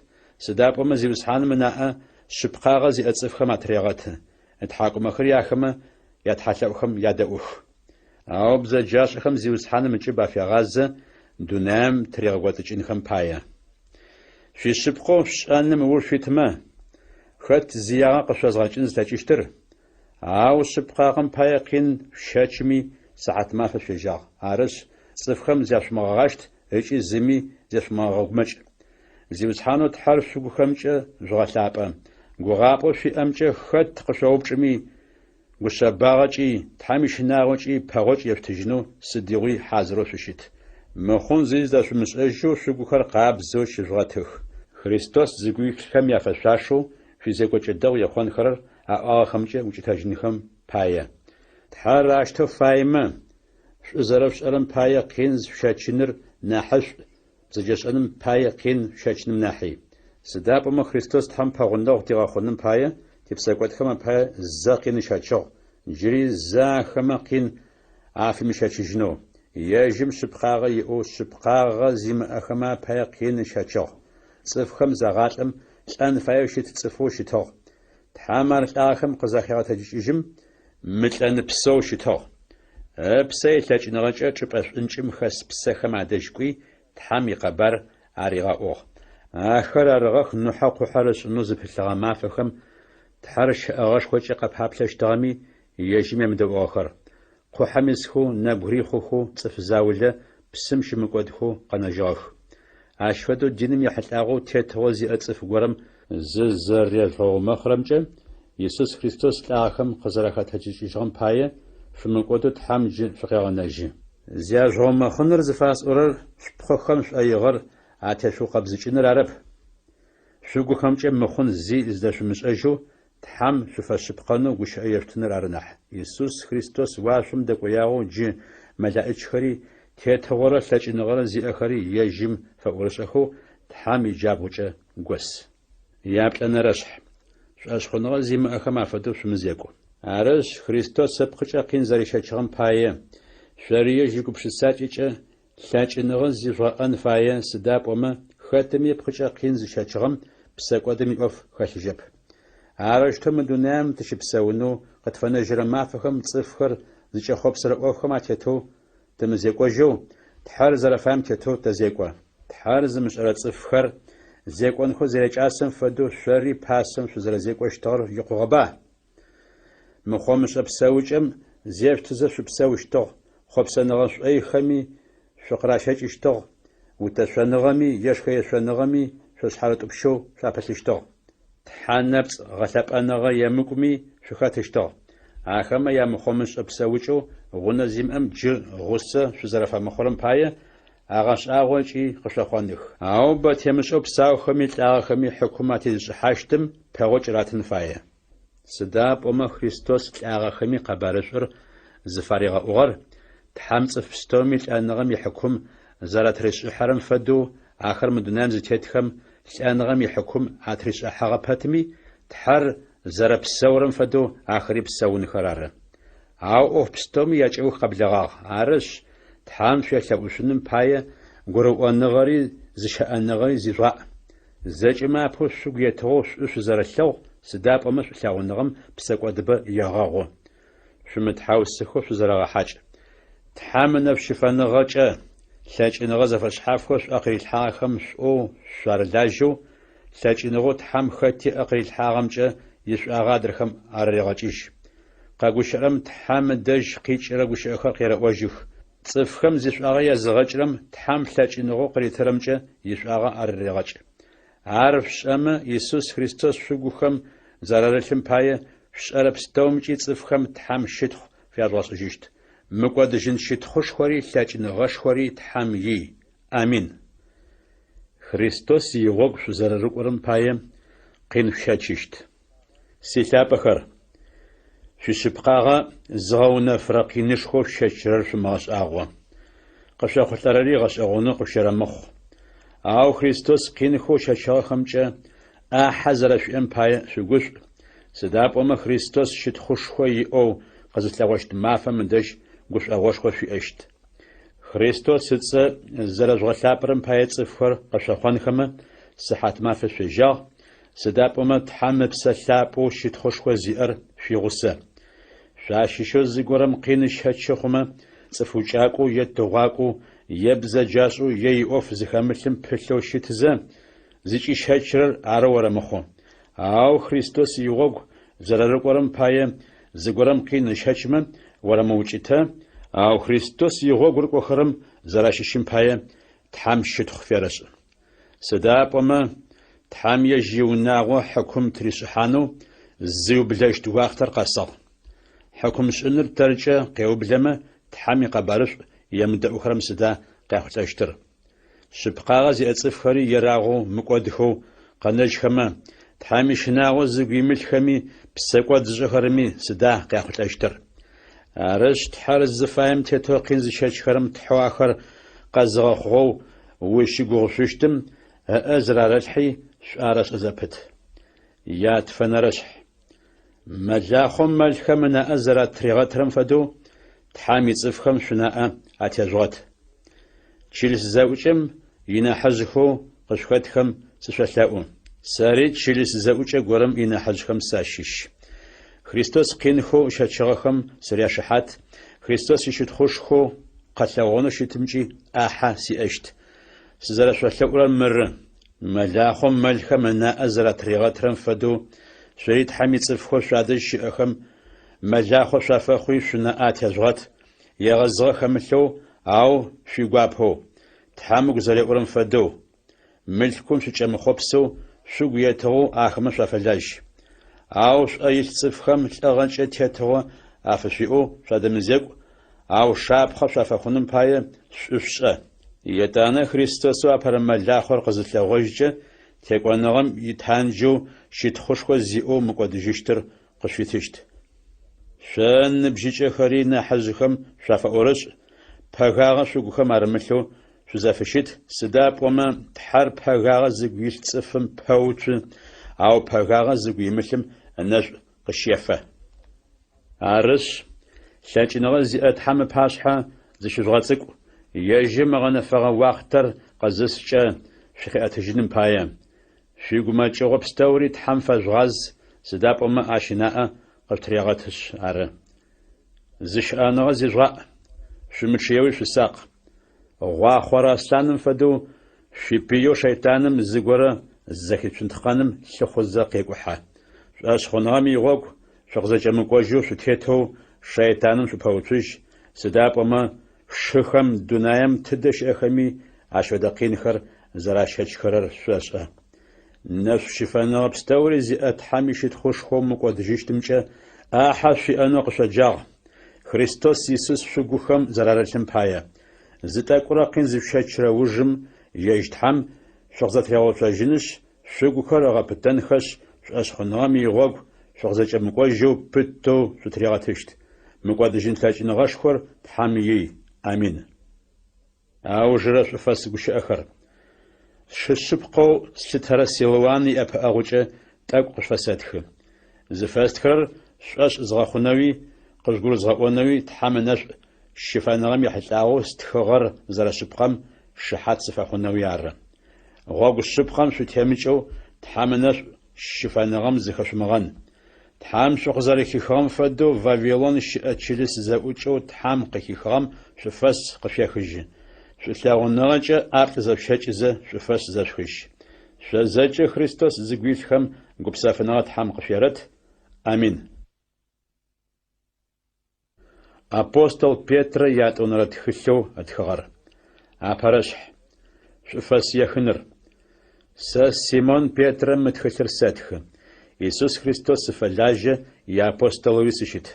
сыда пӏомэ Зиусхьаным ынаӏэ шъыпкъагъэ зиӏэ цӏыфхэм атырегъэты. Ытхьакӏумэхэри ахэмэ ятхьалъэӏухэм ядэӏух. Ау бзэджашӏэхэм Зиусхьаным ыкӏыб афегъазэ, дунаим тыригъэкӏодыкӏынхэм пае. Шъуишъыпкъэу шъушӏэным ыуж шъуитмэ, хэт зиягъэ къышъозгъэкӏын зылъэкӏыщтыр? Ау шъыпкъагъэм пае къин шъущэчми, сыхьатмафэ шъуежьагъ. Арышъ, цӏыфхэм зяшъумыгъэгъащт ыкӏи зыми зешъумыгъэгъэгумэкӏ. Зиусхьанэу Тхьэр шъугухэмкӏэ жъугъэлъапӏэ. Гугъапӏэу шъуиӏэмкӏэ хэт къышъоупчӏыми, гушъэбагъэкӏи, Тхьэм ищынагъокӏи пэгъокӏ ешъутыжьынэу сыдигъуи хьазырэу шъущыт. Мыхъун зи зыдэшъумышӏэжьэу шъугухэр къабзэу щыжъугъэтых. Христос зыгу илъхэм яфэшъуашэу шъуизекӏокӏэ дэгъу ехъонхэрэр аӏуагъэхэмкӏэ укӏытэжьынхэм пае. Тхьэр аущтэу фаемэ, шӏу зэрэшъушӏэрэм пае къин шъущэчыныр нахьышӏу, бзэджэшӏэным пае къин шъущэчыным нахьи. Сыда пӏомэ Христос Тхьэм пэгъунэгъу тигъэхъуным пае типсэкӏодхэм апае зэ къин ыщэчыгъ, джыри зэ ахэмэ къин афимыщэчыжьынэу. Ежьым шъыпкъагъэ иӏэу шъыпкъагъэ зимыӏэхэмэ апае къин ыщэчыгъ. Цӏыфхэм загъалӏэм лӏэн фаеу щыт цӏыфэу щытыгъ. Тхьэм ар лӏагъэхэм къызахегъэтэджыкӏыжьым, мылӏэныпсэу щытыгъ. Ыпсэ илъэкӏыныгъэкӏэ чӏыпӏэ шӏункӏым хэс псэхэм адэжь кӏуи, Тхьэм икъэбар аригъэӏугъ. Ахэр арыгъэх Нухьэ къухьэр ышӏынэу зыпылъыгъэ мафэхэм Тхьэр щэӏэгъэшхокӏэ къапаплъэщтыгъэми, ежьым емыдэӏугъэхэр. Къухьэм исхэу нэбгырий хъухэу цӏыф заулэ псым щымыкӏодхэу къэнэжьыгъэх. Ащ фэдэу диным ехьылӏагъэу тетыгъо зиӏэ цӏыф горэм зызэрежъугъэумэхъырэмкӏэ Исус Христос лӏагъэхэм къызэрахэтэджыкӏыжьыгъэм пае шъумыкӏодэу Тхьэм джы шъукъегъэнэжьы. Зяжъугъэумэхъыныр зыфасӏорэр шъупкъыхэм шӏоигъэр атешъуукъэбзыкӏыныр арэп, шъугухэмкӏэ мыхъун зи зыдэшъумышӏэжьэу Тхьэм шъуфэшъыпкъэнэу гущыӏэ ешъутыныр ары нахь. Исус Христос уашъом дэкӏоягъэу джы мэлаӏичхэри, тетыгъорэ лъэкӏыныгъэрэ зиӏэхэри ежьым фэӏорышӏэхэу Тхьэм иджабгъукӏэ гос. Яплӏэнэрэшъхь. Шӏошъхъуныгъэ зимыӏэхэм афэдэу шъумызекӏу. Арышъ, Христос ыпкъыкӏэ къин зэрищэчыгъэм пае, шъори ежь игупшысакӏэкӏэ лъэкӏыныгъэ зижъугъэӏэн фае, сыда пӏомэ хэтыми ыпкъыкӏэ къин зыщэчыгъэм псэкӏодым иӏоф хэлъыжьэп. Арэущтэу мы дунаим тыщыпсэунэу къытфэнэжьырэ мафэхэм цӏыфхэр зыкӏэхъопсырэ ӏофхэм атетэу тымызекӏожьэу, Тхьэр зэрэфаем тетэу тэзекӏо. Тхьэр зымышӏэрэ цӏыфхэр зекӏонхэу зэрякӏасэм фэдэу шъори пасэм шъузэрэзекӏощтыгъэр икъугъэба? Мыхъомышӏэ псэукӏэм зешъутызэ шъупсэущтыгъ, хъопсэныгъэ шӏойхэми шъукъыращэкӏыщтыгъ, утэшъоныгъэми ешхэ-ешъоныгъэми шъошъхьарытӏупщэу шъуапылъыщтыгъ. Тхьэ нэпцӏ гъэлъэпӏэныгъэ емыкӏуми шъухэтыщтыгъ. Ахэмэ ямыхъомышӏэ псэукӏэу гъунэ зимыӏэм джы гъусэ шъузэрэфэмыхъурэм пае агъэшӏагъо ыкӏи къышъохъоных. Ау бэ темышӏэу псаухэми лӏагъэхэми хьыкум атезышӏыхьащтым пэгъокӏ ратын фае. Сыда пӏомэ Христос лӏагъэхэми къэбарышӏур зыфаригъэӏугъэр, Тхьэм цӏыф пстэуми лӏэныгъэм ихьыкум зэратришӏыхьэрэм фэдэу ахэр мы дунаим зытетхэм лӏэныгъэм ихьыкум атришӏыхьэгъэ пэтми, Тхьэр зэрэпсэурэм фэдэу ахэри псэунхэр ары. Ау ӏоф пстэуми якӏэух къэблэгъагъ. Арышъ, Тхьэм шъуелъэӏушъуным пае гурыӏоныгъэри зыщэӏэныгъэри зижъугъаӏ. Зэкӏэмэ апэу шъугу етыгъэу шӏу шъузэрэлъэгъу, сыда пӏомэ шӏулъэгъуныгъэм псэкӏодыбэ егъэгъу. Шъумытхьаусыхэу шъузэрэгъэхьакӏ. Тхьэм ынэшӏу щыфэныгъэкӏэ, лъэкӏыныгъэ зэфэшъхьафхэу шъуӏэ къырилъхьагъэхэм шӏоу шъуарылажьэу, лъэкӏыныгъэу Тхьэм хэти ыӏэ къырилъхьагъэмкӏэ ишӏуагъэ адрэхэм арырегъэкӏыжь. Къэгущыӏэрэм Тхьэм ыдэжь къикӏырэ гущыӏэхэр къерэӏожьых. Цӏыфхэм зишӏуагъэ языгъэкӏырэм Тхьэм лъэкӏыныгъэу къыритырэмкӏэ ишӏуагъэ арырегъэкӏ. Ар шъушӏэмэ, Исус Христос шъугухэм зэрарылъым пае, шъушӏэрэ пстэумкӏи цӏыфхэм Тхьэм щытхъу фяжъугъэшӏыжьыщт. Мыкӏодыжьын щытхъушхори лъэкӏыныгъэшхори Тхьэм ий. Амин. Христос игъогу шъузэрэрыкӏорэм пае, къин шъущэчыщт. Силъапӏэхэр, шъуишъыпкъагъэ зыгъэунэфырэ къинышхоу шъущэчырэр шъумыгъэшӏагъо. Къышъохъулӏэрэри гъэшӏэгъонэу къышъущэрэмыхъу. Ау Христос къинхэу ыщэчыгъэхэмкӏэ ӏахьэ зэрэшъуиӏэм пае шъугушӏу, сыда пӏомэ Христос щытхъушхо иӏэу къызылъэгъощт мафэм ыдэжь гушӏогъошхо шъуиӏэщт. Христос ыцӏэ зэрэжъугъэлъапӏэрэм пае цӏыфхэр къышъохъонхэмэ, сыхьатмафэ шъуежьагъ, Сыда пӏомэ Тхьэм Ыпсэ Лъапӏэу щытхъушхо зиӏэр шъуигъусэ. Шъуащыщэу зыгорэм къин ыщэчы хъумэ, цӏыф укӏакӏоу е тыгъуакӏоу, е бзэджашӏэу е иӏоф зыхэмылъым пылъэу щытызэ, зыкӏищэчырэр арэу орэмыхъу. Ау Христос игъогу зэрэрыкӏорэм пае зыгорэм къин ыщэчмэ, орэмыукӏытэ, ау Христос игъогу рыкӏохэрэм зэращыщым пае Тхьэм щытхъу ферэшӏ. Сыда пӏомэ, Тхьэм ежь иунагъо хьыкум тыришӏыхьанэу зиублэщт уахътэр къэсыгъ. Хьыкумшӏыныр тэркӏэ къеублэмэ, Тхьэм икъэбарышӏу емыдэӏухэрэм сыда къяхъулӏэщтыр? Шъыпкъагъэ зиӏэ цӏыфхэри ерагъэу мыкӏодхэу къэнэжьхэмэ, Тхьэм ищынагъо зыгу имылъхэми псэкӏод зышӏэхэрэми сыда къяхъулӏэщтыр? Арышъ, Тхьэр зыфаем тетэу къин зыщэчхэрэм Тхьэу ахэр къэзыгъэхъугъэу узщыгугъышъущтым ыӏэ зырарэлъхьи шӏу арэшӏэ зэпыт. Ятфэнэрэшъхь. Мэлахъом мэлхэм ынаӏэ зэратригъэтырэм фэдэу, Тхьэм ицӏыфхэм шъунаӏэ атежъугъэт. Чылыс зэӏукӏэм инахьыжъхэу къышъухэтхэм сышъолъэӏу. Сэри чылыс зэӏукӏэ горэм инахьыжъхэм сащыщ. Христос къинхэу ыщэчыгъэхэм сыряшыхьат, Христос ищытхъушхоу къэлъэгъонэу щытымкӏи ӏахьэ сиӏэщт. Сызэрэшъолъэӏурэр мыры, мэлахъом мэлхэм ынаӏэ зэратригъэтырэм фэдэу, шъори Тхьэм ицӏыфхэу шъуадэжь щыӏэхэм мэлахъо шъуафэхъуи шъунаӏэ атежъугъэт, егъэзыгъэ хэмылъэу, ау шъуигуапэу, Тхьэм ыгу зэреӏурэм фэдэу, мылъкум шъукӏэмыхъопсэу, шъугу етыгъэу ахэмэ шъуафэлажь. Ау шъуӏэ илъ цӏыфхэм лӏыгъэкӏэ тетыгъо афышъуиӏэу шъуадэмызекӏу, ау шапхъэ шъуафэхъуным пае шӏу шъушӏэ. Етӏанэ Христосэу апэрэ мэлахъор къызылъэгъожькӏэ, текӏоныгъэм итанджэу щытхъушхо зиӏэу мыкӏодыжьыщтыр къышъуитыщт. Шъо ныбжьыкӏэхэри нахьыжъхэм шъуафэӏорышӏ, пэгагъэ шъугухэм арымылъэу шъузэфыщыт, сыда пӏомэ Тхьэр пэгагъэ зыгу илъ цӏыфым пэуцу, ау пэгагъэ зыгу имылъым ынэшӏу къыщефэ. Арышъ, лъэкӏыныгъэ зиӏэ Тхьэм ыпашъхьэ зыщыжъугъэцӏыкӏу, ежьым ыгъэнэфэгъэ уахътэр къызыскӏэ шъукъиӏэтыжьыным пае. Шъуигумэкӏыгъо пстэури Тхьэм фэжъугъаз, сыда пӏомэ Ащ ынаӏэ къышъутырегъэтышъ ары. Зыщыӏэныгъэ зижъугъаӏ. Шъумычъыеуи шъусакъ. Гъуахъорэ аслъаным фэдэу, шъуипыеу шэйтаным зыгорэ зэхицунтхъэным лъыхъузэ къекӏухьэ. Шӏошъхъуныгъэм игъогу шъукъызэкӏэмыкӏожьэу шъутетэу шэйтаным шъупэуцужь, сыда пӏомэ шыхэм дунаем тыдэ щыӏэхэми ащ фэдэ къинхэр зэращэчхэрэр шъошӏэ. Нэшӏу щыфэныгъэ пстэури зиӏэ Тхьэм ищытхъушхоу мыкӏодыжьыщтымкӏэ ӏахьэ шъуиӏэнэу къышъоджагъ, Христос Исус шъугухэм зэрарылъым пае. Зы тӏэкӏурэ къин зышъущэчырэ ужым ежь Тхьэм шъукъызэтыригъэуцожьынышъ, шъугухэр ыгъэпытэнхэшъ, шӏошъхъуныгъэм игъогу шъукъызэкӏэмыкӏожьэу пытэу шъутыригъэтыщт. Мыкӏодыжьын лъэкӏыныгъэшхор Тхьэм ий. Амин. Аужырэ шӏуфэс гущыӏэхэр. Сшы шъыпкъэу слъытэрэ Силуан иӏэпыӏэгъукӏэ тӏэкӏу къышъуфэсэтхы. Зыфэстхырэр шъушӏошъ згъэхъунэуи, къыжъугурызгъэӏонэуи Тхьэм ынэшӏу щыфэныгъэм ехьылӏагъэу стхыгъэр зэрэшъыпкъэм шыхьат сыфэхъунэуи ары. Гъогу шъыпкъэм шъутемыкӏэу Тхьэм ынэшӏу щыфэныгъэм зыхэшъумыгъэн. Тхьэм шъукъызэрэхихыгъэм фэдэу Вавилон щыӏэ чылыс зэӏукӏэу Тхьэм къыхихыгъэм шӏуфэс къышъуехыжьы. Шӏулъэгъуныгъэкӏэ ӏаплӏ зэшъущэкӏызэ шӏуфэс зэшъухыжь. Шъо зэкӏэ Христос зыгу илъхэм гупсэфыныгъэ Тхьэм къышъуерэт. Амин. Апостол Петрэ ятӏонэрэ тхылъэу ытхыгъэр. Апэрэшъхь. Шӏуфэс ехыныр. Сэ, Симон Петрэ, мы тхылъыр сэтхы. Исус Христос сыфэлажьэ, иапостолэуи сыщыт.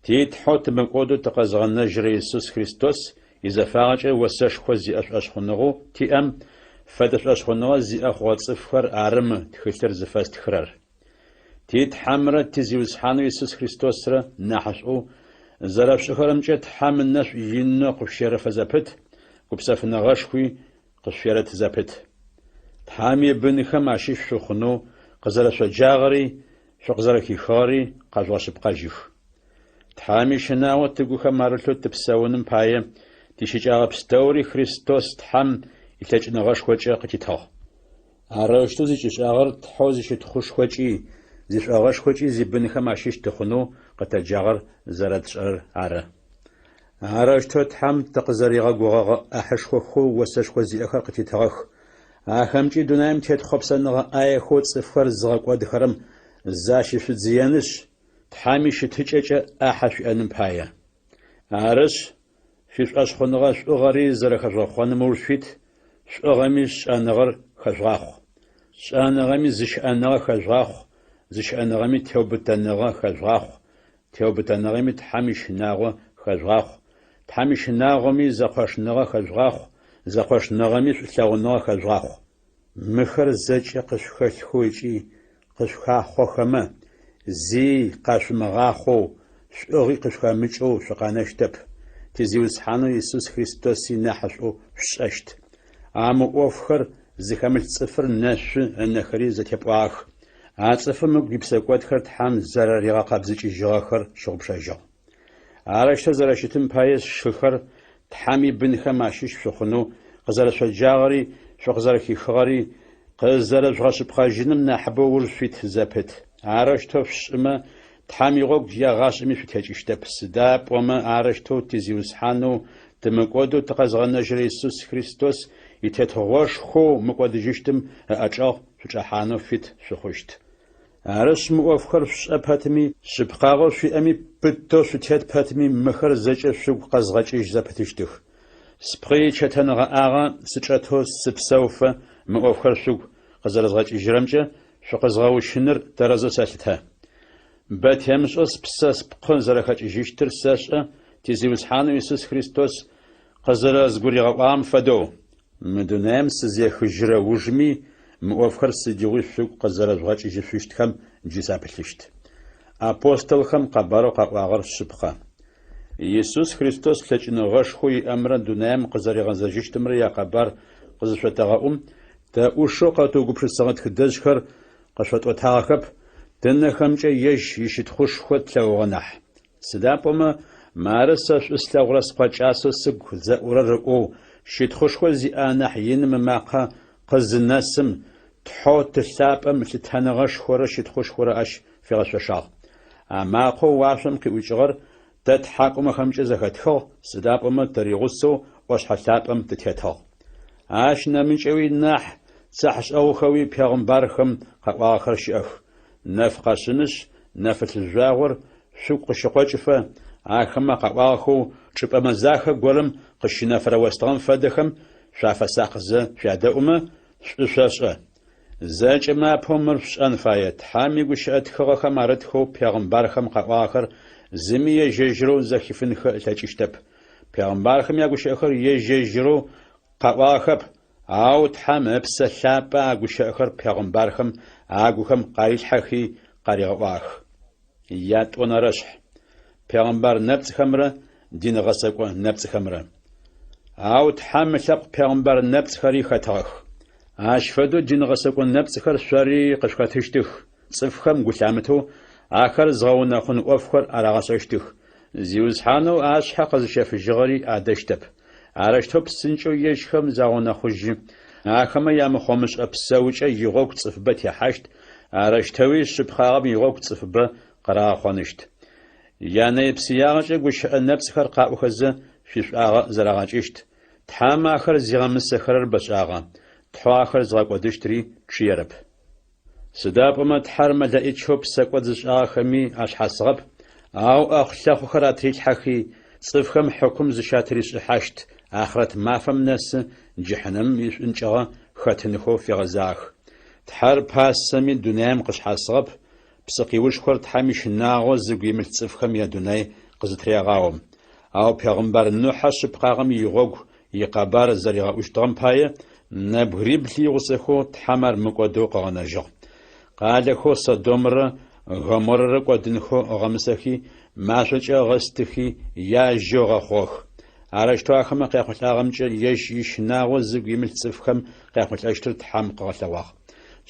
Ти Тхьэу тымыкӏодэу тыкъэзыгъэнэжьырэ Исус Христос изэфагъэкӏэ осэшхо зиӏэ шӏошъхъуныгъэу тиӏэм фэдэ шӏошъхъуныгъэ зиӏэ хъугъэ цӏыфхэр ары мы тхылъыр зыфэстхырэр. Ти Тхьэмрэ ти Зиусхьанэу Исус Христосрэ нахьышӏоу зэрэшъушӏэхэрэмкӏэ Тхьэм ынэшӏу инэу къышъущерэфэ зэпыт, гупсэфыныгъэшхуи къышъуерэт зэпыт. Тхьэм ибынхэм ащыщ шъухъунэу къызэрэшъоджагъэри шъукъызэрэхихыгъэри къэжъугъэшъыпкъэжьых. Тхьэм ищынагъо тыгухэм арылъэу тыпсэуным пае тищыкӏагъэ пстэури Христос Тхьэм илъэкӏыныгъэшхокӏэ къытитыгъ. Арэущтэу зыкӏишӏагъэр Тхьэу зищытхъушхокӏи, зишӏогъэшхокӏи зибынхэм ащыщ тыхъунэу къытэджагъэр зэрэтшӏэрэр ары. Арэущтэу Тхьэм тыкъызэригъэгугъэгъэ ӏахьышхохэу осэшхо зиӏэхэр къытитыгъэх. Ахэмкӏи дунаим тет хъопсэныгъэ ӏаехэу цӏыфхэр зыгъэкӏодыхэрэм защышъудзыенышъ, Тхьэм ищытыкӏэкӏэ ӏахьэ шъуиӏэным пае. Арышъ, шъуишӏошъхъуныгъэ шӏугъэри зэрэхэжъугъэхъоным ыуж шъуит, шӏугъэми шӏэныгъэр хэжъугъахъу. Шӏэныгъэми зыщыӏэныгъэ хэжъугъахъу, зыщыӏэныгъэми теубытэныгъэ хэжъугъахъу, теубытэныгъэми Тхьэм ищынагъо хэжъугъахъу, Тхьэм ищынагъоми зэкъошныгъэ хэжъугъахъу, зэкъошныгъэми шӏулъэгъуныгъэ хэжъугъахъу. Мыхэр зэкӏэ къышъухэлъхэу ыкӏи къышъухахъохэмэ, зи къашъумыгъахъоу, шӏугъи къышъухэмыкӏэу шъукъэнэщтэп, ти Зиусхьанэу Исус Христоси нахьышӏоу шъушӏэщт. А мы ӏофхэр зыхэмылъ цӏыфыр нэшъу, ынэхэри зэтепӏуагъэх. А цӏыфым ыгу ипсэкӏодхэр Тхьэм зэрэригъэкъэбзыкӏыжьыгъэхэр щыгъупшэжьыгъ. Арэущтэу зэрэщытым пае, сшыхэр, Тхьэм ибынхэм ащыщ шъухъунэу къызэрэшъоджагъэри шъукъызэрэхихыгъэри къызэрэжъугъэшъыпкъэжьыным нахьыбэу ыуж шъуит зэпыт. Арэущтэу шъушӏымэ, Тхьэм игъогу егъашӏэми шъутекӏыщтэп, сыда пӏомэ арэущтэу ти Зиусхьанэу тымыкӏодэу тыкъэзгъэнэжьырэ Исус Христос и Тетыгъошхоу мыкӏодыжьыщтым ыӏэчӏэгъ шъучӏэхьанэу фит шъухъущт. Арышъ, мы ӏофхэр шъушӏэ пэтми, шъыпкъагъэу шъуиӏэми пытэу шъутет пэтми, мыхэр зэкӏэ шъугу къэзгъэкӏыжь зэпытыщтых. Спкъы ичэтэнгъэӏагъэ сычӏэтэу сыпсэуфэ мы ӏофхэр шъугу къызэрэзгъэкӏыжьырэмкӏэ шъукъэзгъэущыныр тэрэзэу сэлъытэ. Бэ темышӏэу спсэ спкъы зэрэхэкӏыжьыщтыр сэшӏэ, ти Зиусхьанэу Исус Христос къызэрэзгуригъэӏуагъэм фэдэу. Мы дунаим сызехыжьырэ ужми, мы ӏофхэр сыдигъуи шъугу къызэрэжъугъэкӏыжьышъущтхэм джы сапылъыщт. Апостолхэм къэбарэу къаӏуагъэр шъыпкъэ. Исус Христос лъэкӏыныгъэшхоу иӏэмрэ дунаим къызэригъэзэжьыщтымрэ якъэбар къызышъотэгъэӏум, тэ ӏушэу къэтыугупшысыгъэ тхыдэжъхэр къышъотӏотагъэхэп, тынэхэмкӏэ ежь ищытхъушхо тлъэгъугъэ нахь. Сыда пӏомэ, мары сэ шӏу слъэгъурэ Скъо кӏасэу сыгу зэӏурэр ыӏоу, щытхъушхо зиӏэ анахь иным ымакъэ къызынэсым, Тхьэу Ты лъапӏэм лъытэныгъэшхорэ щытхъушхорэ ащ фигъэшъошагъ. А макъэу уашъом къиӏукӏыгъэр тэ ттхьакӏумэхэмкӏэ зэхэтхыгъ, сыда пӏомэ тыригъусэу ӏошъхьэ лъапӏэм тытетыгъ. Ащ нэмыкӏэуи нахь цыхьэшӏэгъухэуи пегъымбархэм къаӏуагъэхэр щыӏэх. Нэф къэшъынышъ, нэфылъ жъуагъор шъугу къыщыкъокӏыфэ, ахэмэ къаӏуагъэхэу чӏыпӏэ мэзахэ горэм къыщынэфырэ остыгъэм фэдэхэм шъуафэсакъызэ шъуядэӏумэ, шӏу шъошӏэ. Зэкӏэмэ апэу мыр шъушӏэн фае, Тхьэм игущыӏэ тхыгъэхэм арытхэу пегъымбархэм къаӏуагъэхэр зыми ежь-ежьырэу зэхифынхэ ылъэкӏыщтэп. Пегъымбархэм ягущыӏэхэр ежь-ежьырэу къаӏуагъэхэп, ау Тхьэм Ыпсэ Лъапӏэ а гущыӏэхэр пегъымбархэм агухэм къарилъхьэхи къаригъэӏуагъэх. Ятӏонэрэшъхь. Пегъымбар нэпцӏхэмрэ дин гъэсэкӏо нэпцӏхэмрэ. Ау Тхьэм ылъэпкъ пегъымбар нэпцӏхэри хэтыгъэх. Ащ фэдэу дин гъэсэкӏо нэпцӏхэр шъори къышъухэтыщтых, цӏыфхэм гу лъамытэу ахэр зыгъэунэхъун ӏофхэр арагъэшӏэщтых. Зиусхьанэу ашъхьэ къэзыщэфыжьыгъэри адэщтэп. Арэущтэу псынкӏэу ежьхэм загъэунэхъужьы. Ахэмэ ямыхъомышӏэ псэукӏэ игъогу цӏыфыбэ техьащт, арэущтэуи шъыпкъагъэм игъогу цӏыфыбэ къырагъэхъоныщт. Янэе-псыягъэкӏэ гущыӏэ нэпцӏхэр къаӏохэзэ шъуишӏуагъэ зэрагъэкӏыщт. Тхьэм ахэр зигъэмысэхэрэр бэшӏагъэ, Тхьэу ахэр зыгъэкӏодыщтри чъыерэп. Сыда пӏомэ Тхьэр мэлэӏичэу псэкӏод зышӏагъэхэми ашъхьасыгъэп, ау ӏэхъу-лъэхъухэр атрилъхьэхи, цӏыфхэм хьыкум зыщатыришӏыхьащт ахърэт мафэм нэсы джыхьынэмым ишӏункӏыгъэ хэтынхэу фигъэзагъэх. Тхьэр пасэми дунаим къышъхьасыгъэп, псыкъиушхор Тхьэм ищынагъо зыгу имылъ цӏыфхэм ядунай къызытырегъаом. Ау пегъымбар Нухьэ шъыпкъагъэм игъогу икъэбар зэригъэӏущтыгъэм пае, нэбгырибл игъусэхэу Тхьэм ар мыкӏодэу къыгъэнэжьыгъ. Къалэхэу Содомрэ Гоморрэ кӏодынхэу ыгъэмысэхи, машӏокӏэ ыгъэстыхи, яжьэу ыгъэхъугъэх. Арэущтэу ахэмэ къяхъулӏагъэмкӏэ ежь ищынагъо зыгу имылъ цӏыфхэм къяхъулӏэщтыр Тхьэм къыгъэлъэгъуагъ.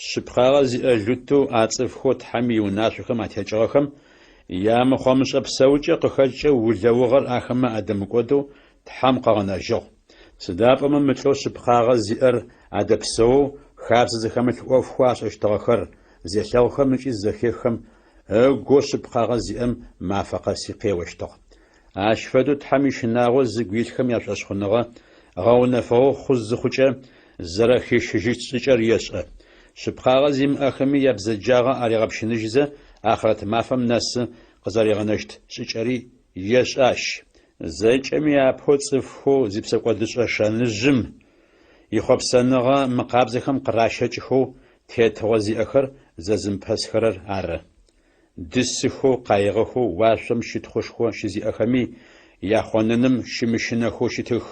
Шъыпкъагъэ зиӏэ Лутэу а цӏыфхэу Тхьэм иунашъохэм атекӏыгъэхэм ямыхъомышӏэ псэукӏэ къыхэкӏкӏэ улэугъэр ахэмэ адэмыкӏодэу Тхьэм къыгъэнэжьыгъ. Сыда пӏомэ мы лӏэу шъыпкъагъэ зиӏэр адэпсэоу хабзэ зыхэмылъ ӏофхэу ашӏэщтыгъэхэр зелъэгъухэм ыкӏи зэхеххэм, ыгоу шъыпкъагъэ зиӏэм мафэ къэси къеощтыгъ. Ащ фэдэу Тхьэм ищынагъо зыгу илъхэм яшӏошъхъуныгъэ гъэунэфыгъэу хъу зыхъукӏэ, зэрэхищыжьыщт шӏыкӏэр ешӏэ. Шъыпкъагъэ зимыӏэхэми ябзэджагъэ аригъэпщыныжьызэ, ахърэт мафэм нэсы къызэригъэнэщт шӏыкӏэри ешӏэ ащ. Зэкӏэми апэу цӏыфхэу зипсэкӏодышӏэ шэныжъым ихъопсэныгъэ мыкъабзэхэм къыращэкӏхэу тетыгъо зиӏэхэр зэзымыпэсхэрэр ары. Дысыхэу, къаигъэхэу уашъом щытхъушхо щызиӏэхэми яхъоныным щымыщынэхэу щытых.